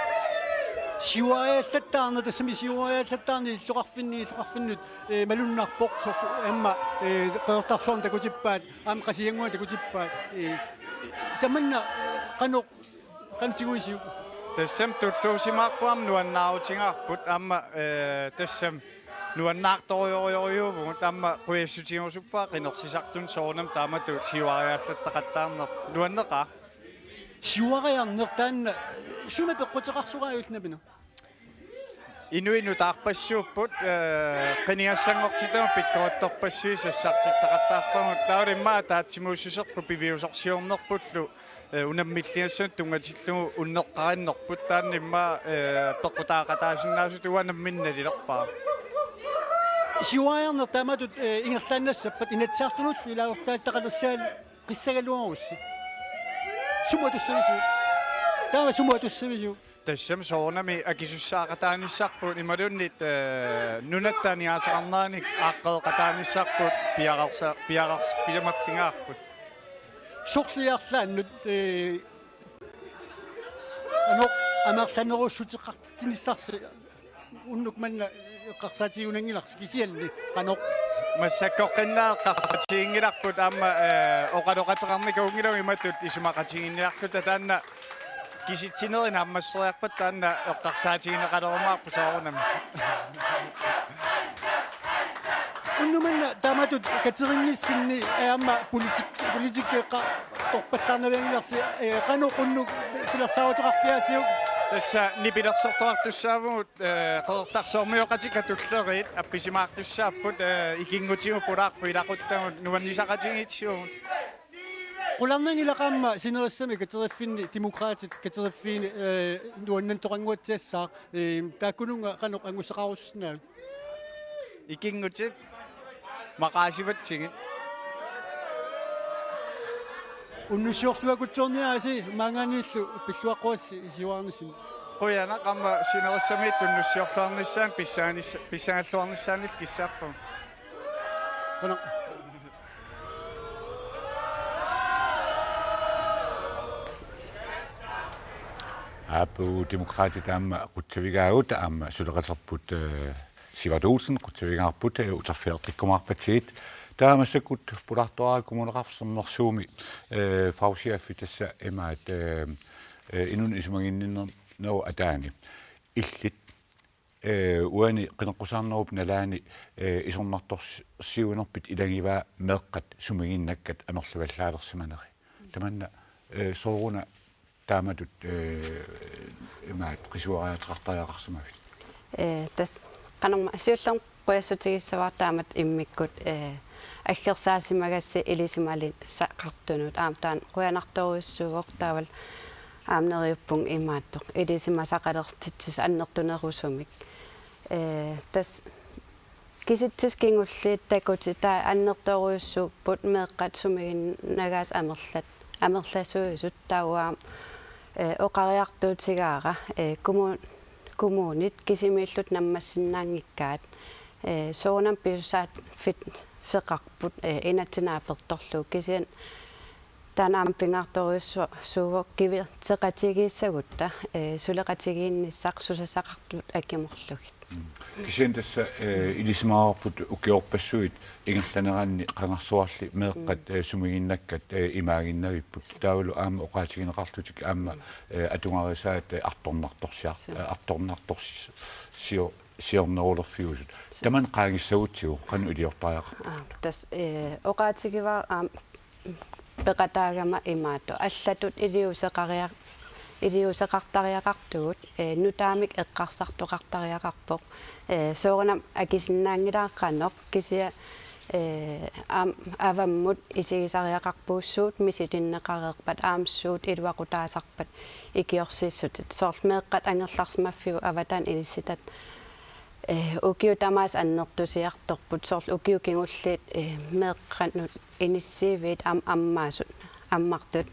Siuariallattaarneq, tassami siuariallattaarneq illoqarfinni, illoqarfinnut, ee, malunnarpoq, soorlu aamma, ee, Qeqertarsuarni takutippaat, aamma Qasigiannguani takutippaat, ee, tamanna, ee, qanoq, qanoq tiguisiuk? Tassami tulluusimaarput aamma nuannaarutigaarput aamma, ee, tassami nuannaartorujorujussuuvugut aamma qujassutigerusuppara qinersisartuni soorunami taamatut siuariallattaqattaarneq nuanneqaaq. Siuariarneq taanna suna peqquteqarsoraajullu nammineq? Inuit nutaarpassuupput, ee, qinigassanngortitagut pikkorittorpassuit sassartittaqattaarpagut, taava immaqa ataatsimuussuserput piviusorsiornerpullu, ee, unammilligassanut tunngatillugu unneqqarinnerput, taanna immaqa, ee, peqqutaaqataasinnaasutut uanga nammineq nalilerpara. Siuariarneq taamatut, ee, ingerlaannassappat Inatsisartunullu ilaasortaatitaqalersaat qissagaluarussi. Sumut atussavisiuk? Taava sumut atussavisiuk? Tassami soorunami akisussaaqataanissarput imaluunniit, ee, nunatta aningaasaqarneranik aaqqeeqataanissarput piareersa-, piareers-, piamappigaarput. Sorliarlaannut, ee, qanoq amerlanerussuteqartitsinissarsi unnuk manna eqqarsaatigiunngilarsi kisianni qanoq? Massakkorpiaq eqqarsaatiginngilarput aamma, ee, oqaloqateqarnikuunngilagut imatut isumaqatigiinniarluta taanna kisitsinerit naammasseriarpata taanna eqqarsaatigineqalerumaarpoq soorunami. Unnuk manna taamatut katerinnissinni, ee, aamma politik-, politikkeqqa-, torpallaarnavianngilarsi, ee, qanoq unnuk pilersaaruteqarpiaasiuk? Tassa nipilersortuartussaavugut, ee, Qeqertarsuarmioqatikka tulleriit appisimaartussaapput, ee, ikinngutigut pulaarput ilaquttagut nuannisaqatigiitsigut. Qularnanngilaq aamma sinerissami kateriffinni Demokraatit kateriffiini, ee, nuannantoqannguatsiassaaq, ee, taakkununnga qanoq angussaqarussinnaavit? Ikinngutit maqaasivatsigit. Unnussiorluakutsoorniarisi maanngaanniillu pilluaqquassi siuarnissimi. Qujanaq aamma sinerissamiit unnussiorluarnissaanut pissaanis-, pissangalluarnissaanillu kissaapput. Qujanaq. Aap, Demokraatit aamma qutsavigaagut aamma suleqaterput, ee, Sivert Olsen qutsavigaarput, ee, uterfigeqqikkumaarpatsigit. Taava massakkut pulaartuaraa Kommuneqarfik Sermersuumi, ee, fagchef tassa imaat, ee, ee, inunnik isumaginninnerup ataani. Illit, ee, uani qineqqusaarnerup nalaani, ee, isornartorsiuinerpit ilagivaa meeqqat sumiginnakkat amerlivallaalersimaneri. Tamanna, ee, sooruna taamatut, ee, imaat qisuariaateqartariaqarsimavit? Ee, tassa qanormaa siullermik qujassutigissavara taamatut immikkut, ee, aggersaassimagassi ilisimalissaqartunut. Aamma taanna qujanartorujussuuvoq taavalu aamma neriuppunga imaattoq ilisimasaqalertitsisut annertunerusumik. Ee, tassa kisitsisit kingulliit takutitai annertoorujussuupput meeqqat sumiginnagaasa amerlat-, amerlasuisut taava aamma, ee, oqariartuutigaara, ee, kommu-, kommunit kisimiillutik naammassinnaanngikkaat, ee, soorunami pisussaaffiit-, -feqarput, ee, inatsit naapertorlugit kisianni taanna aamma pingaartorujussuuvoq kivitseqatigiissagutta, ee, suleqatigiinnissaq susassaqartut akimorlugit. Mm. Kisianni tassa, ee, ilisimaavarput ukiorpassuit ingerlaneranni qangarsuarli meeqqat, mm, ee, sumiginnakkat, ee, imaaginnavipput. Taavalu aamma oqaatigineqarlutik aamma, mm, ee, atugarisaat, ee, artornartorsiar-, suu, ee, artornartorsi-, sio-, siornerulerfiusut. Suu. Tamanna qaangissagutsigu qanoq iliortariaqarpa? Aa, tassa, ee, oqaatigivara aamma peqataagama imaattoq. Allatut iliuuseqariar-, iliuuseqartariaqartugut, ee, nutaamik eqqarsartoqartariaqarpoq. Ee, soorunami akisinnaanngilara qanoq kisianni, ee, aam-, avammut isigisariaqarpugut suut misilinneqareerpat aamma suut iluaqutaasarpat ikiorsiissutit. Soorlu meeqqat angerlarsimaffiup avataani inissitat, ee, ukiut tamaasa annertusiartorput, soorlu ukiut kingulliit, ee, meeqqanut inissiiviit aamma ammaasut, ammartut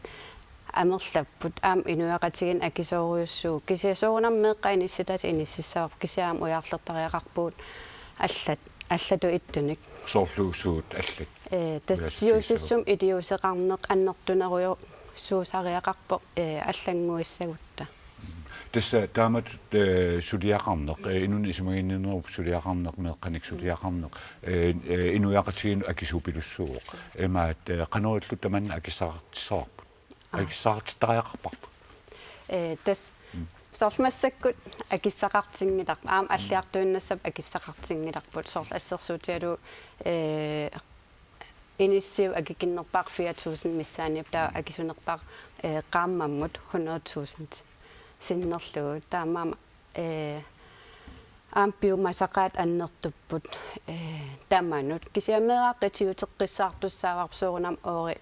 amerlapput, aamma inuiaqatigiinneq akisoorujussuuvoq. Kisianni soorunami meeqqat inissitasut inississavarput, kisianni aamma ujarlertariaqarpugut allat, allatut ittunik. Soorlu suut allat? Ee, tassa ujarlertariaqarput. Siusissumi iliuuseqarneq annertunerujussuusariaqarpoq, ee, allannguissagutta. Tassa taamatut, ee, suliaqarneq, ee, inunnut isumaginninnerup suliaqarneq, meeqqanik suliaqarneq, ee, ee, inuiaqatigiinnut akisuupilussuuvoq. Imaat, ee, qanoq ililluta tamanna akissaqartissavarput? Aa. Akissaqartittariaqarparput? Ee, tassa Mm. soorlu massakkut akissaqartinngilarput, aamma Mm. alliartuinnassapput akissaqartinngilarput, soorlu assersuutigalugu, ee, inissiivoq akikinnerpaaq fire tusind missaaniippoq, taava Mm. akisunerpaaq, ee, qaammammut hundrede tusind sinnerlugu. Taamaammat, ee, aamma piumasaqaat annertupput, ee, tamanut. Kisianni meeraq qitiuteqqissaartussaavarput soorunami oori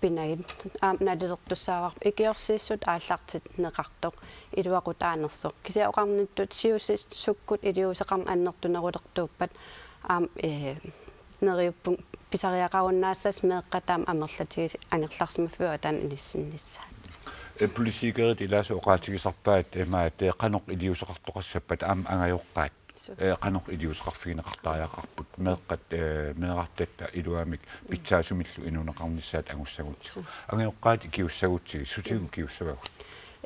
pinagit aamma nalilertussaavarput ikiorsiissut aallartinneqartoq iluaqutaanersoq. Kisianni oqarnittut siusissat sukkut iliuuseqarneq annertunerulertuuppat aamma, ee, neriuppunga pisariaqarunnaassasoq meeqqat aamma amerlatigisut angerlarsimaffiup avataani inissinnissaat. Ee, politikerit ilaasa oqaatigisarpaat imaat, ee, qanoq iliuuseqartoqassappat aamma angajoqqaat. Suu. Ee, qanoq iliuuseqarfigineqartariaqarput. Meeqqat, ee, meerartatta iluamik pitsaasumillu inuuneqarnissaat angussagutsigu. Suu. Angajoqqaat ikiussagutsigit, sutigut ikiussavagut?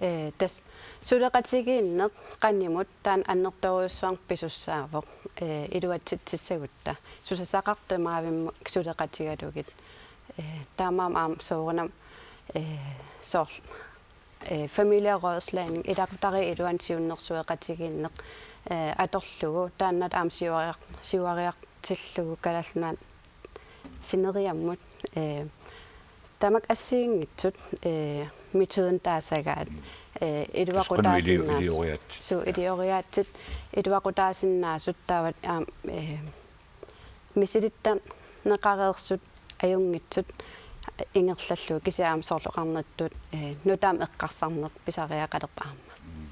Ee, tassa suleqatigiinneq qanimut taanna annertoorujussuarmik pisussaavoq, ee, iluatsitsissagutta. Susassaqartut tamaavimmut suleqatigalugit. Ee, taamaammat aamma soorunami, ee, soorlu, ee, familierådslagning, ilaqutariit iluanni siunnersueqatigiinneq, ee, atorlugu, taanna aamma siuariar-, siuariartillugu Kalaallit Nunaanni sineriammut, ee, tamakku assigiinngitsut, ee, metodit taasagaat, ee, iluaqutaasinnaasut. Tusqanu ilio-, ilioriaatsit. Suu, ilioriaatsit, iluaqutaasinnaasut taava aamma, ee, misilittarneqareersut ajunngitsut ingerlallugu kisianni aamma soorlu oqarnittut, ee, nutaamik eqqarsarneq pisariaqalerpoq aamma. Mm.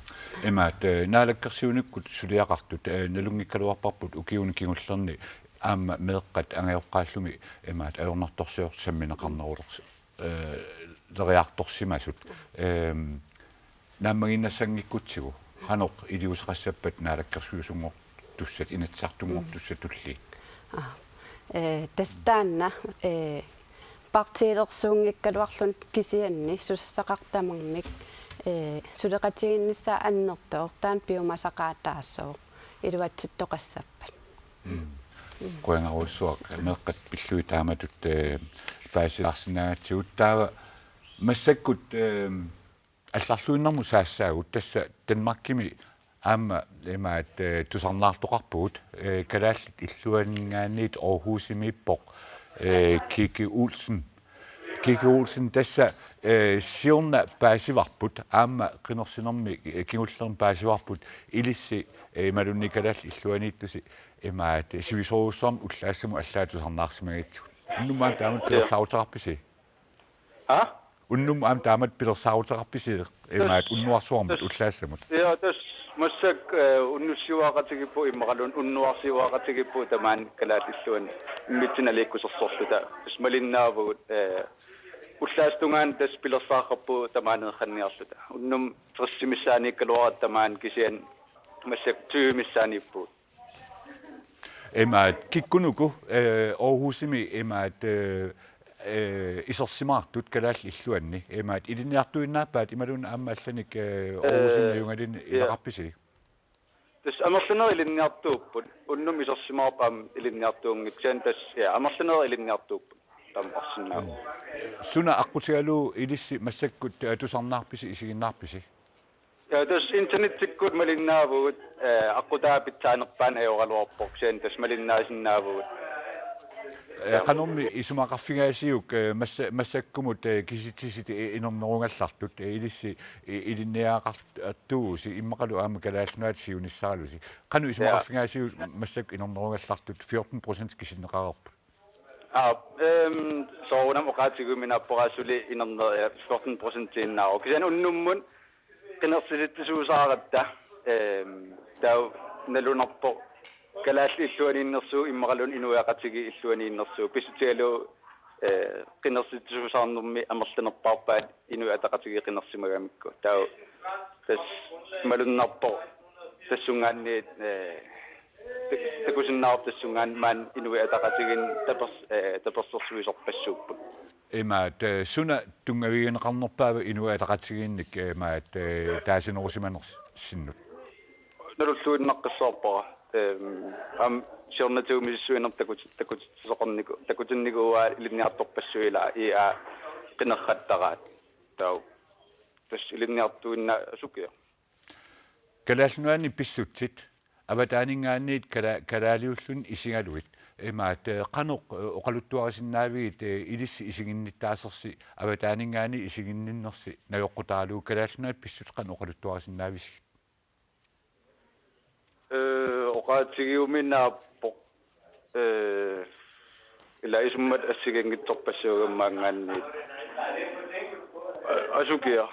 Imaat, ee, naalakkersuinikkut suliaqartut, ee, nalunngikkaluarparput ukiuni kingullerni aamma meeqqat angajoqqaallumi imaat ajornartorsiortut sammineqarnerulersu-, ee, leriartorsimasut. Ehm, naammagiinnassanngikkutsigu, qanoq iliuuseqassappat naalakkersuisunngortussat, inatsisartunngortussat tulliit? Aa, ee, tassa taanna, ee, partiilersuunngikkaluarluni kisianni susassaqartut tamarmik, ee, suleqatigiinnissaa annertooq, taanna piumasaqaataassooq, iluatsittoqassappat. Mm. Qujanarujussuaq, meeqqat pillugit taamatut, ee, paasilaarsinnaagatsigut. Taava massakkut, ee, allarluinnarmut saassaagut, tassa Danmarkimi aamma imaat, ee, tusarnaartoqarpugut, ee, Kalaallit Illuaninngaanniit Aarhusimiippoq, ee, Kiki Olsen. Kiki Olsen tassa, ee, siorna paasivarput, aamma qinersinermi, ee, kingullermi paasivarput, ilissi, ee, imaluunniit Kalaallit Illuaniittusi imaat, ee, sivisoorujussuarmik ullaassamut allaat tusarnaarsimagitsigut. Unnummi aamma taamatut pilersaaruteqarpisi? Aa? Unnummi aamma taamatut pilersaaruteqarpisi imaat unnuarsuarmut ullaassamut? Ja, tassa massakkut, ee, unnussiuaqatigiippugut immaqaluunniit unnuarsiuaqatigiippugut tamaani Kalaallit Illuanni immitsinnut naliikkusersorluta. Tassa malinnaavugut, ee, ullaassatungaani tassa pilersaaqqappugut tamaani eqqanniarluta. Unnummut tressit missaaniikkaluaratta tamaani kisianni massakkut tyvit missaaniippugut. Imaat, kikkunuku, ee, Aarhusimi imaat, ee, ee, isersimaartut Kalaallit Illuanni, imaat, ilinniartuinnaappat imaluunniit aamma allanik, ee, Aarhusimi, ee, najugaluni, ja, ilaqarpisi? Tassa amerlanerit ilinniartuupput, unnummut isersimavarput aamma ilinniartuunngitsoq, kisianni tassa, ja, amerlanerit ilinniartuupput, taama arsinnaavoq. Mm. Suna aqqutigalugu ilissi massakkut, ee, tusarnaarpisi, isiginnaarpisi? Ja, tassa internettikkut malinnaavugut, ee, aqqutaa pitsaanerpaanut ajoraluarpoq, kisianni tassa malinnaasinnaavugut. Eh, qanormi isumaqarfigaasiuk, eh, massa-, massakkumut, eh, kisitsisit, eh, inernerugallartut, eh, ilissi, eh, ilinniagaqartuusi immaqalu aamma Kalaallit Nunaata siunissaralusi. Qanoq isumaqarfigaasiuk massakkut inernerugallartut fjorten procent kisinneqareerput? Aa, ehm, soorunami oqaatigiuminaappoq suli inerner-, eh, fjorten procentiinnaavoq. Kisianni unnummut qinersisitsisuusaaratta, ehm, taava nalunarpoq kalaallit illuaniinnersut immaqaluunniit inuiaqatigiit illuaniinnersut pissutigalugu, eh, qinersitsisuusaarnermi amerlanerpaarpaat Inuit Ataqatigiit qinersimagamikku. Taava tassa malunnarpoq tassungaanniit, eh, tak-, takusinnaavarput tassungaanniit maani Inuit Ataqatigiinni tapers-, eh, tapersersuisorpassuupput. Imaat, eh, suna tunngavigineqarnerpaava Inuit Ataqatigiinnik, eh, imaat, eh, taasinerusimanersinnut? Nalulluinnaqqissaarpara. Ehm, aamma siornatigut misissuinermut takut-, takutitsisoqarniku-, takutinnikuuaat ilinniartorpassuit ilaa I A qinerrattaraat. Taava tassa ilinniartuinnaq asukiaq. Kalaallit Nunaanni pissutsit avataaninngaanniit kala-, kalaaliulluni isigalugit. Imaat, eh, qanoq, eh, oqaluttuarisinnaavigit, eh, ilissi isiginnittaasersi avataaninngaanniit isiginninnersi najoqqutaralugu Kalaallit Nunaat pissutsit qanoq oqaluttuarisinnaavigit? Eh, oqaatigiuminaappoq, eh, ila isummat assigiinngitsorpassuugammaangaanniit. A-, asukiaq.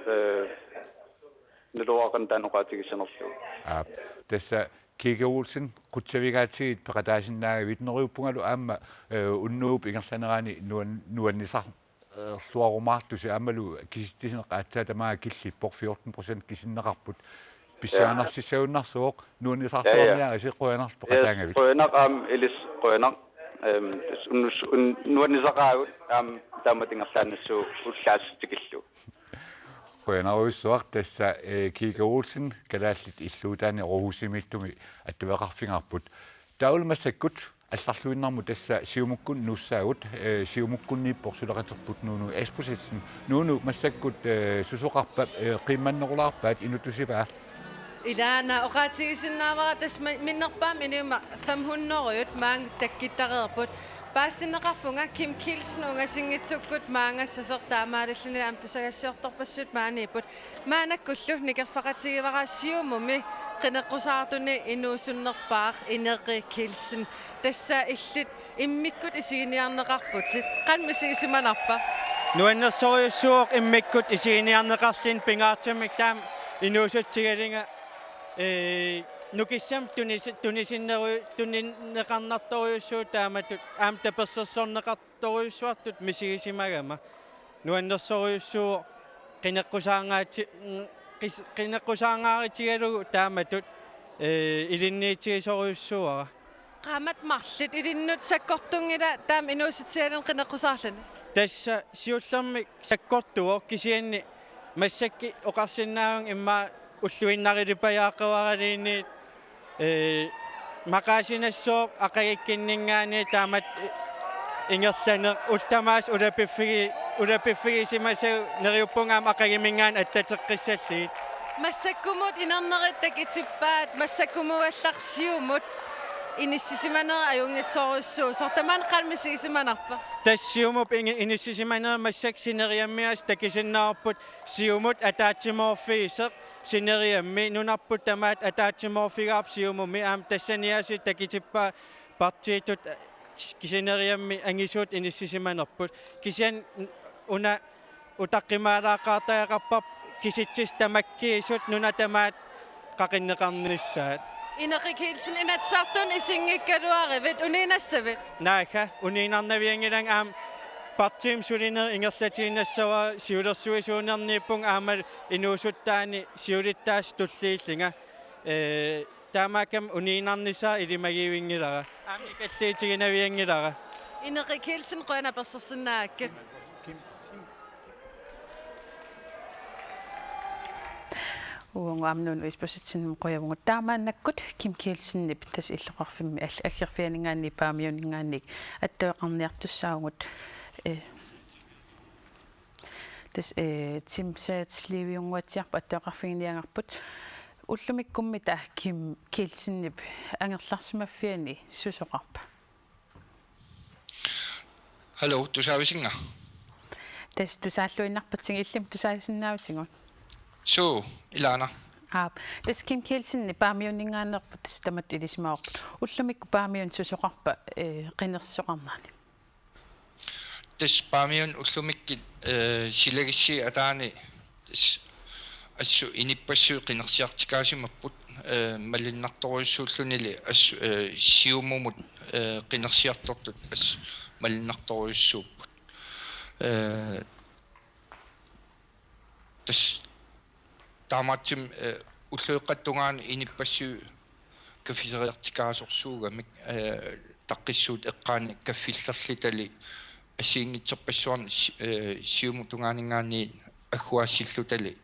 Eh, naluara qanoq taanna oqaatigissanerlugu. Aap. Tassa Kika Olsen, qutsavigaatsigit peqataasinnaagavit, neriuppungalu aamma, eh, unnuup ingerlanerani nuan-, nuannisar-, eh, -luarumaartusi aammalu kisitsisineq aatsaat tamaat killippoq fjorten procent kisinneqarput. Ja. Pissanganarsissiuinnarsuuvoq, nuannisarluarniarisi. Ja, ja. Qujanarlu peqataagavit. Yes, qujanaq aamma ilissi qujanaq. Ehm, tassa unnus-, un-, nuannisaqaagut aamma taamatut ingerlaannassuugut ullaassut tikillugu. Qujanarujussuaq tassa, eh, Kika Olsen, Kalaallit Illuutaani Aarhusimiittumi attaveqarfigaarput. Taavalu massakkut allarluinnarmut tassa Siumukkut nuussaagut, eh, Siumukkunniippoq suleqaterput Nuunu Isbosethsen. Nuunu, massakkut, eh, susoqarpa, eh, qiimmannerulaarpaat, inutusivaa? Ilaana oqaatigisinnaavara tassa ma-, minnerpaamik inuit fem hundrede maanga takkuttareerput. Paasitinneqarpunga Kim Kielsen ungasinngitsukkut maanga sasertaamaalilluni aamma tusagassiortorpassuit maaniipput. Maannakkullu nikerfaqatigivara Siumumi qineqqusaartuni inuusunnerpaaq Ineqi Kielsen. Tassa illit immikkut isiginiarneqarputit. Qanoq misigisimanarpa? Nuannersorujussuuvoq immikkut isiginiarneqarluni, pingaartumik taama inuusutsigalugu, ee, nukissamik tunis-, tunisinneru-, tunineqarnartorujussuuvoq taamatut, aamma tapersersorneqar- -torujussuartut misigisimagama. Nuannersorujussuuvoq qineqqusaarngaati-, mm, qis-, qineqqusaarngaarutigalugu taamatut, ee, ilinniutigisorujussuuara. Qaammat marluk ilinnut sakkortunngila taama inuusutsigalugu qineqqusaarluni? Tassa siullermik sakkortuvoq, kisianni massakkut oqarsinnaavunga immaqa ulluinnarilipajaaqquaraluunniit, ee, maqaasinassooq aqagikkunninngaanniit taamatut ingerlaneq, ullut tamaasa ulapiffigi-, ulapiffigisimasagut, neriuppunga aamma aqagiminngaanniit attateqqissallugit. Massakkumut inernerit takutippaat, massakkumugallaq Siumut inissisimanera ajunngitsorujussuuvoq. Soorlu tamaani qanoq misigisimanarpa? Tassa Siumup ini-, inissisimanera massakkut sineriammiaasiit takusinnaavarput, Siumut ataatsimoorfigisoq sineriammi, nunarput tamaat ataatsimoorfigaarput Siumumi, aamma tassaniaasiit takutippaa partiitut, eh, kis-, sineriammi angisuut inissisimanerput. Kisianni n-, una utaqqimaalaaqqaartariaqarparput kisitsisit tamakkiisut nuna tamaat qaqinneqarnissaat. Ineqi Kielsen, Inatsisartuni isinngikkaluarivit, uniinnassavit? Naagga, uniinnarnavianngilanga, aamma partiimi sulineq ingerlatiinnassavara, siulersuisuunerniippunga aamma inuusuttaani siulittaasup tulliullunga. Ee, taamaakkami uniinnarnissaa ilimagivinngilara. Aamma ikalliutiginavianngilara. Ineqi Kielsen, qujanaq apersorsinnaagakkit. Uagut aamma Nuunu Isbosethsenimut qujavugut. Taamaannakkut Kim Kielsenip tassa illoqarfimmi all-, aggerfianinngaanniit Paamiuninngaanniit attaveqarniartussaavugut. Eh, tassa, eh, Tim Seidliviunnguatsiarput attaveqarfiginiagarput. Ullumikkummi taava Kim Kielsenip angerlarsimaffiani susoqarpa? Hallo, tusaavisinga? Tassa tusaalluinnarpatsigit, illimmi tusaasinnaavisigut? Suu, ilaana. Aap, tassa Kim Kielsen Paamiuninngaanneerpoq, tassa tamatta ilisimavarput. Ullumikkut Paamiuni susoqarpa, eh, qinersisoqarnerani? Tassa Paamiuni ullumikkut, eh, silagissi ataani tassa assut inuppassuit qinersiartikaasimapput, eh, malunnartorujussuullunili assut, eh, Siumumut, eh, qinersiartortut assut malunnartorujussuupput. Eh, tassa taamaattumik, eh, ulluikkattungaani inuppassuit kaffiseriartikaasorsuugamik, eh, taqqissuup eqqaani kaffillerlutali assigiinngitsorpassuarnik si-, eh, Siumup tungaaninngaanniit agguaassillutali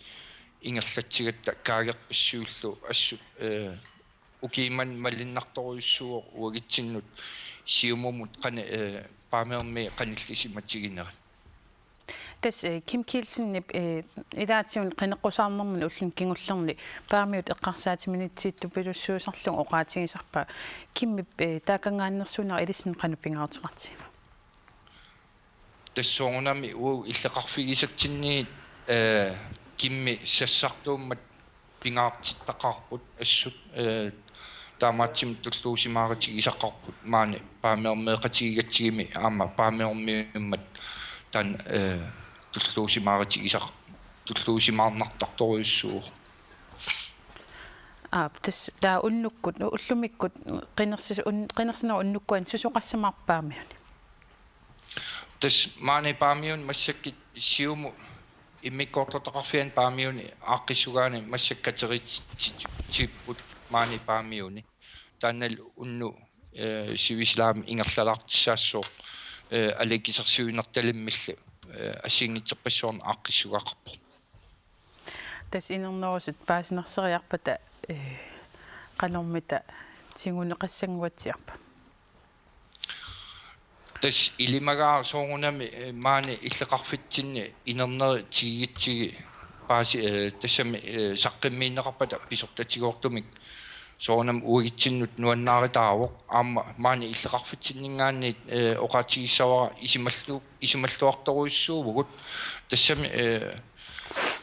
ingerlatsigatta kaagerpassuillu assut, eh, ukiumut malunnartorujussuuvoq uagutsinnut Siumumut qanoq, eh, Paamiormiut qanillisimatiginerat. Tassa, eh, Kim Kielsenip, eh, ilaatigut qineqqusaarnermini ulluni kingullerni Paamiut eqqarsaatiminitsittupilussuusarlugu oqaatigisarpaa. Kimmip, eh, taakanngaanneersuunera ilissinnut qanoq pingaaruteqartigivaa? Tassa soorunami uagut illoqarfigisatsinniit, eh, Kimmi sassartuummat pingaartittaqaarput assut, eh, taamaattumik tulluusimaarutigisaqaarput maani Paamiormeeqatigigatsigumi aamma Paamiormiummat taanna, eh, tulluusimaarutigisaq-, tulluusimaarnartartorujussuuvoq. Aap, tassa taava unnukkut, ullumikkut qinersis-, un-, qinersinerup unnukkuani susoqassamaarpa Paamiuni? Tassa maani Paamiuni massakkut Siumup immikkoortortaqarfiani Paamiuni aaqqissugaani massakkut katerititsipput maani Paamiuni. Taannalu unnuk, eh, sivisulaami ingerlalaartussaassooq, eh, aliikkusersuinertalimmillu, eh, assigiinngitsorpassuarnik aaqqissugaqarpoq. Tassa inernerusut paasinarseriarpata, eh, qanormita tiguneqassannguatsiarpa? Tassa ilimagaara soorunami, eh, maani illoqarfitsinni inerneri tigigutsigu paasi-, eh, tassami, eh, saqqummiunneqarpata pisortatigoortumik soorunami uagutsinnut nuannaarutaavoq, aamma maani illoqarfitsinninngaanniit, eh, oqaatigissavara isumallu-, isumalluartorujussuuvugut. Tassami, eh,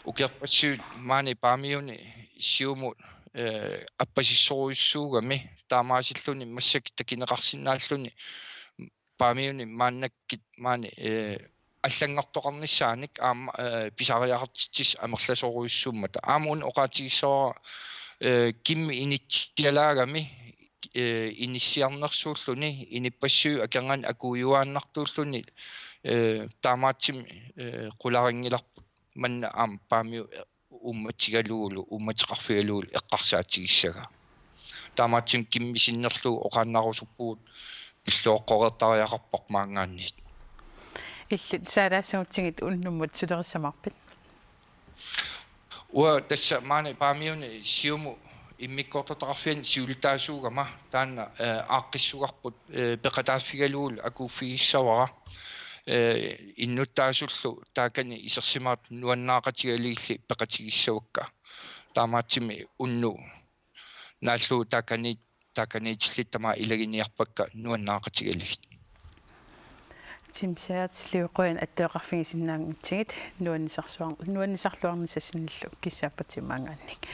ukiorpassuit maani Paamiuni Siumut, eh, appasissorujussuugami taamaasilluni massakkut takuneqarsinnaalluni Paamiuni maannakkut maani, eh, allanngortoqarnissaanik aamma, eh, pisariaqartitsissut amerlasoorujussuummata. Aamma una oqaatigissavara, eh, Kimmi inissialaagami, eh, inissiarnersuulluni inuppassuit akornanni akuujuaannartuulluni, eh, taamaattumik, eh, qularinngilarput manna aamma Paamiut uummatigalugulu, uummateqarfigalugulu eqqarsaatigissagaa. Taamaattumik Kimmi sinnerlugu oqaannarusuppugut, pilluaqqoreertariaqarpoq maanngaanniit. Illit saalaassagutsigit unnummut sulerissamaarpit? Uanga tassa maani Paamiuni Siumup immikkoortortaqarfiani siulittaasuugama taanna, eh, aaqqissugarput, eh, peqataaffigalugulu akuuffigissavara, eh, innuttaasullu taakani isersimaat nuannaaqatigalugillu peqatigissavakka. Taamaattumik unnuk naallugu taakani, taakaniitillit tamaat ilaginiarpakka nuannaaqatigalugit. Tim Seertz, qujanaq attaveqarfigisinnaanngitsigit, nuannisarsuar-, nuannisarluarnissassinillu kissaappat maanngaanniit.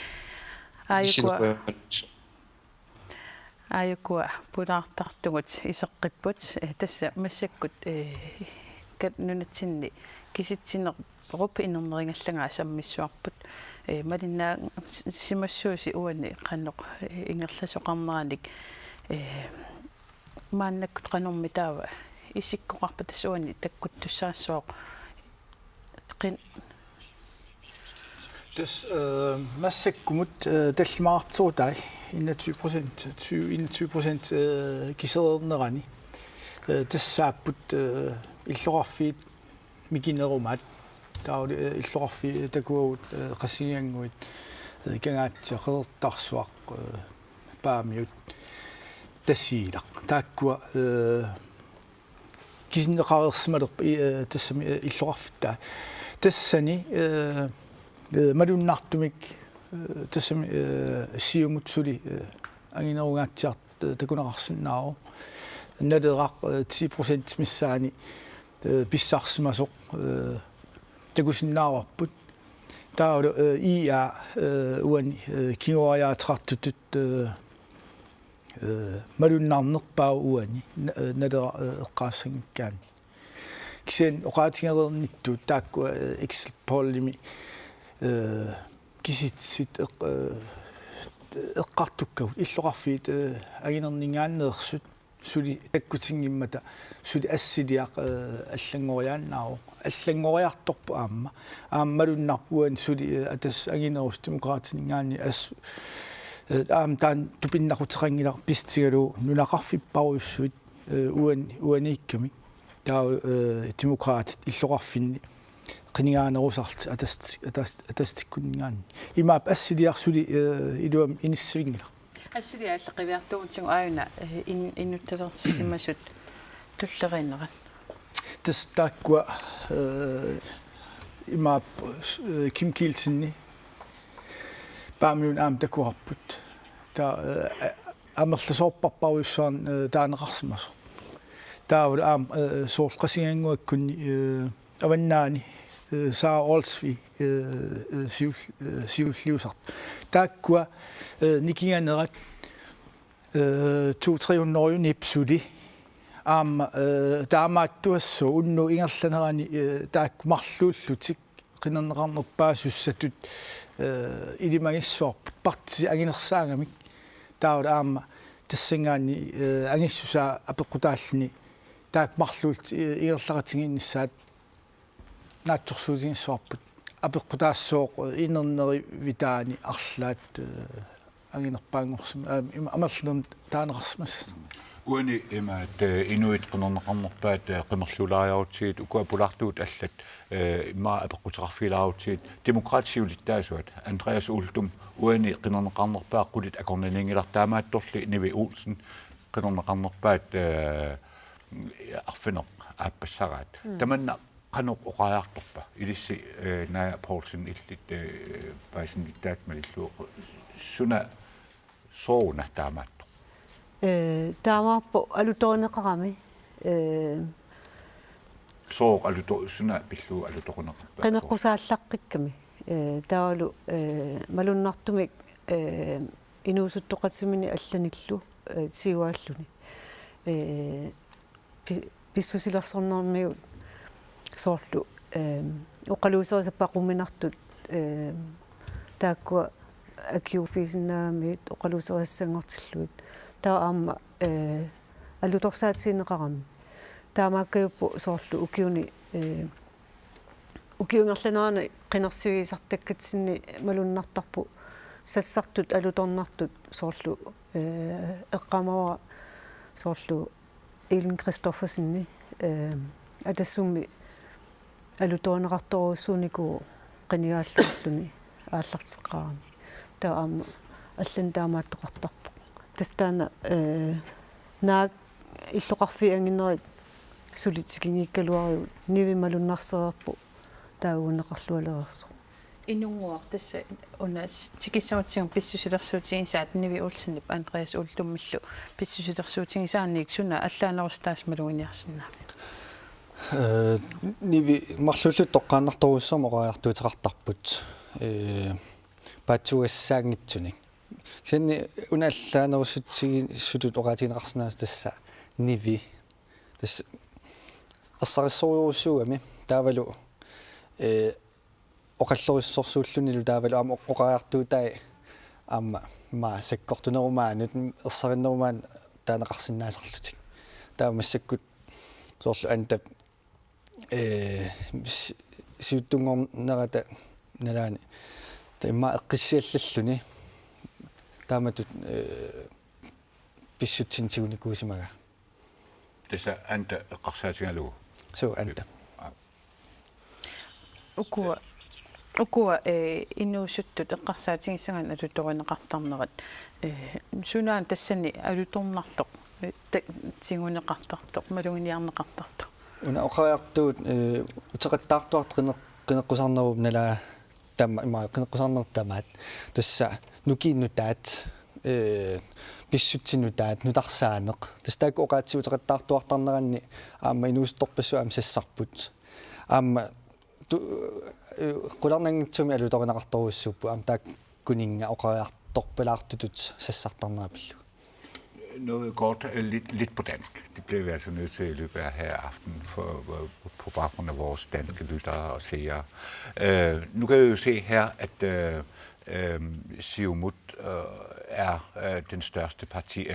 Aajuku-, Issilu qujanaq. Aajukua pulaartartugut iseqqipput, eh, tassa massakkut, eh, kat-, nunatsinni kisitsinerup inernerigallagaa sammissuarput. Eh, malinnaasimassuusi uani qanoq, eh, ingerlasoqarneranik, eh, maannakkut qanormi taava isikkoqarpa, tassa uani takkuttussaassooq qin-, Tassa, eh, massakkumut, eh, tallimaarterutai enogtyve procent, tyve, enogtyve procent, eh, kisereernerani. Eh, tassaapput, eh, illoqarfiit mikinerumaat. Taava, eh, illoqarfiit takuagut, eh, Qasigiannguit, eh, Kangaatsiaq, Qeqertarsuaq, eh, Paamiut, Tasiilaq. Taakkua, eh, kisinneqareersimalerput i-, eh, tassami, eh, illoqarfittaat. Tassani, eh, eh, malunnartumik, eh, tassami, eh, Siumut suli, eh, anginerungaatsiartoq, eh, takuneqarsinnaavoq. Naleraq, eh, ti procent missaani, eh, pissarsimasoq, eh, takusinnaavarput. Taavalu, eh, I A, eh, uani, eh, kinguariaateqartutut, eh, eh, malunnarnerpaavoq uani, na-, eh, Naleraq, eh, eqqaassanngikkaanni. Kisianni oqaatigereernittut taakku, eh, exit pollimi, eh, kisitsit eq-, eh, eqqartukkagut illoqarfiit, eh, anginerninngaanneersut suli takkutinngimmat suli assiliaq, eh, allanngoriaannaavoq. Allanngoriartorpoq aamma. Aamma malunnarpoq uani suli, eh, Atassut anginerusut Demokraatininngaanniit as-, eh, aamma taanna tupinnaquteqanngilaq pissutigalugu nunaqarfipparujussuit, eh, uani, uaniikkamik. Taava, eh, Demokraatit illoqarfinni qinigaanerusarlutik Atas-, Atas-, Atassutsinninngaanniit. Imaappoq assiliaq suli, eh, iluamik inissivinngilaq. Assiliaq allaat qiviartuugutsigu aajuna, eh, in-, inuttalersimasut tulleriinnerat. Tassa taakkua, eh, imaappoq, eh, Kim Kielsen-i Paamiuni aamma takuarput. Taava, eh, amerlasoorparparujussuarnik, eh, taaneqarsimasoq. Taavalu aamma, eh, soorlu Qasigiannguakkunni, eh, Avannaani, eh, Sara Olsvig, eh, eh, siul-, eh, siulliusartoq. Taakkua, eh, nikinganerat, eh, to tre hundrede-nit suli. Aamma, eh, taamaattuassooq unnuup ingerlanerani, eh, taakku marluullutik qinerneqarnerpaasussatut, eh, ilimagissavarput partiit anginersaagamik. Taavalu aamma tassanngaanniit, eh, angissusaa apeqqutaalluni taakku marluullutik, eh, ingerlaqatigiinnissaat naatsorsuutigissavarput. Apeqqutaassooq, eh, inernerivitaani arlaat, eh, anginerpaanngorsim-, aa, ima-, amerlanernik taaneqarsimasoq. Uani imaat, eh, inuit qinerneqarnerpaat, eh, qimerluulaariarutsigit, ukua pulaartugut allat, eh, immaqa apeqquteqarfigilaarutsigit, Demokraatit siulittaasuat Andreas Uldum uani qinerneqarnerpaaq qulit akornanniinngilaq, taamaattorli Nivi Olsen qinerneqarnerpaat, eh, arfineq-aappassaraat. Mm. Tamanna qanoq oqariartorpa? Ilissi, eh, Naja Poulsen illit, eh, paasinnittaat malillugu, suna sooruna taamaattoq? Eh, taamaappoq alutorineqarami. Eh, Sooq aluto-, suna pillugu alutorineqarpa? Qineqqusaallaqqikkamik. Eh, taavalu, eh, malunnartumik, eh, inuusuttoqatiminit allanillu, eh, tiguaalluni. Eh, pi-, pissusilersornermigut soorlu, ehm, oqaluuserisat paquminartut, ehm, taakkua akiuuffigisinnaammat oqaluuserisassanngortillugit. Taava aamma, eh, alutorsaatigineqarami. Taamaakkajuppoq soorlu ukiuni, eh, ukiup ingerlanerani qinersivigisartakkatsinni malunnartarpoq sassartut alutornartut soorlu, eh, eqqaamavara soorlu Elin Christoffersen, eh, Atassummi alutorineqartorujussuunikuuvoq qinigaalluarluni aallarteqqaarami. Taava aamma allanik taamaattoqartarpoq. Tassa taanna, eh, naak illoqarfiit anginerit suli tikinngikkaluarlugu Nivi malunnarsereerpoq taaguunneqarlualereersoq. Inunnguaq tassa una s-, tikissagutsigu pissusilersuutigisaat Nivi Olsenip Andreas Uldumillu pissusilersuutigisaannik suna allaanerusutaasa maluginiarsinnaaviuk? Eh, Nivi marluulluta toqqaannartorujussuarmik oqariartuuteqartarput. Eh, paatsuugassaanngitsunik. Kisianni una allaanerusutsigissutut oqaatigineqarsinnaavoq tassa Nivi. Tassa ersarissorujussuugami taavalu, eh, oqallorissorsuullunilu taavalu aamma oq-, oqariartuutai aamma ima sakkortunerumaanut ersarinnerumaanut taaneqarsinnaasarlutik. Taava massakkut soorlu Antap, eh, s-, siuttunngornerata nalaani taava ima eqqissiallalluni taamatut, eh, pissutsinnik tigunikuusimagaa. Tassa Anta eqqarsaatigalugu. Suu, Anta. Aa. Ukua, ukua, eh, inuusuttut eqqarsaatigissagaanni alutorineqartarnerat, eh, sunaana tassani alutornartoq, eh, ta-, tiguneqartartoq, maluginiarneqartartoq? Una oqariartuut, eh, uteqattaartuartut qine-, qineqqusarnerup nalaa tama-, ima qineqqusarneq tamaat. Tassa nukiit nutaat, eh, pissutsit nutaat, nutarsaaneq. Tassa taakku oqaatsip uteqattaartuartarneranni aamma inuusuttorpassuit aamma sassarput. Aamma tu-, eh, qularnanngitsumik alutorineqartorujussuupput aamma taakkuninnga oqariartorpalaartutut sassartarnera pillugu. Noget kort, øh, lidt, lidt på dansk. Det bliver vi altså nødt til i løbet af her aften for, øh, på baggrund af vores danske lyttere og seere. Øh, nu kan jeg jo se her, at øh, øh, Siumut øh, er øh, den største parti,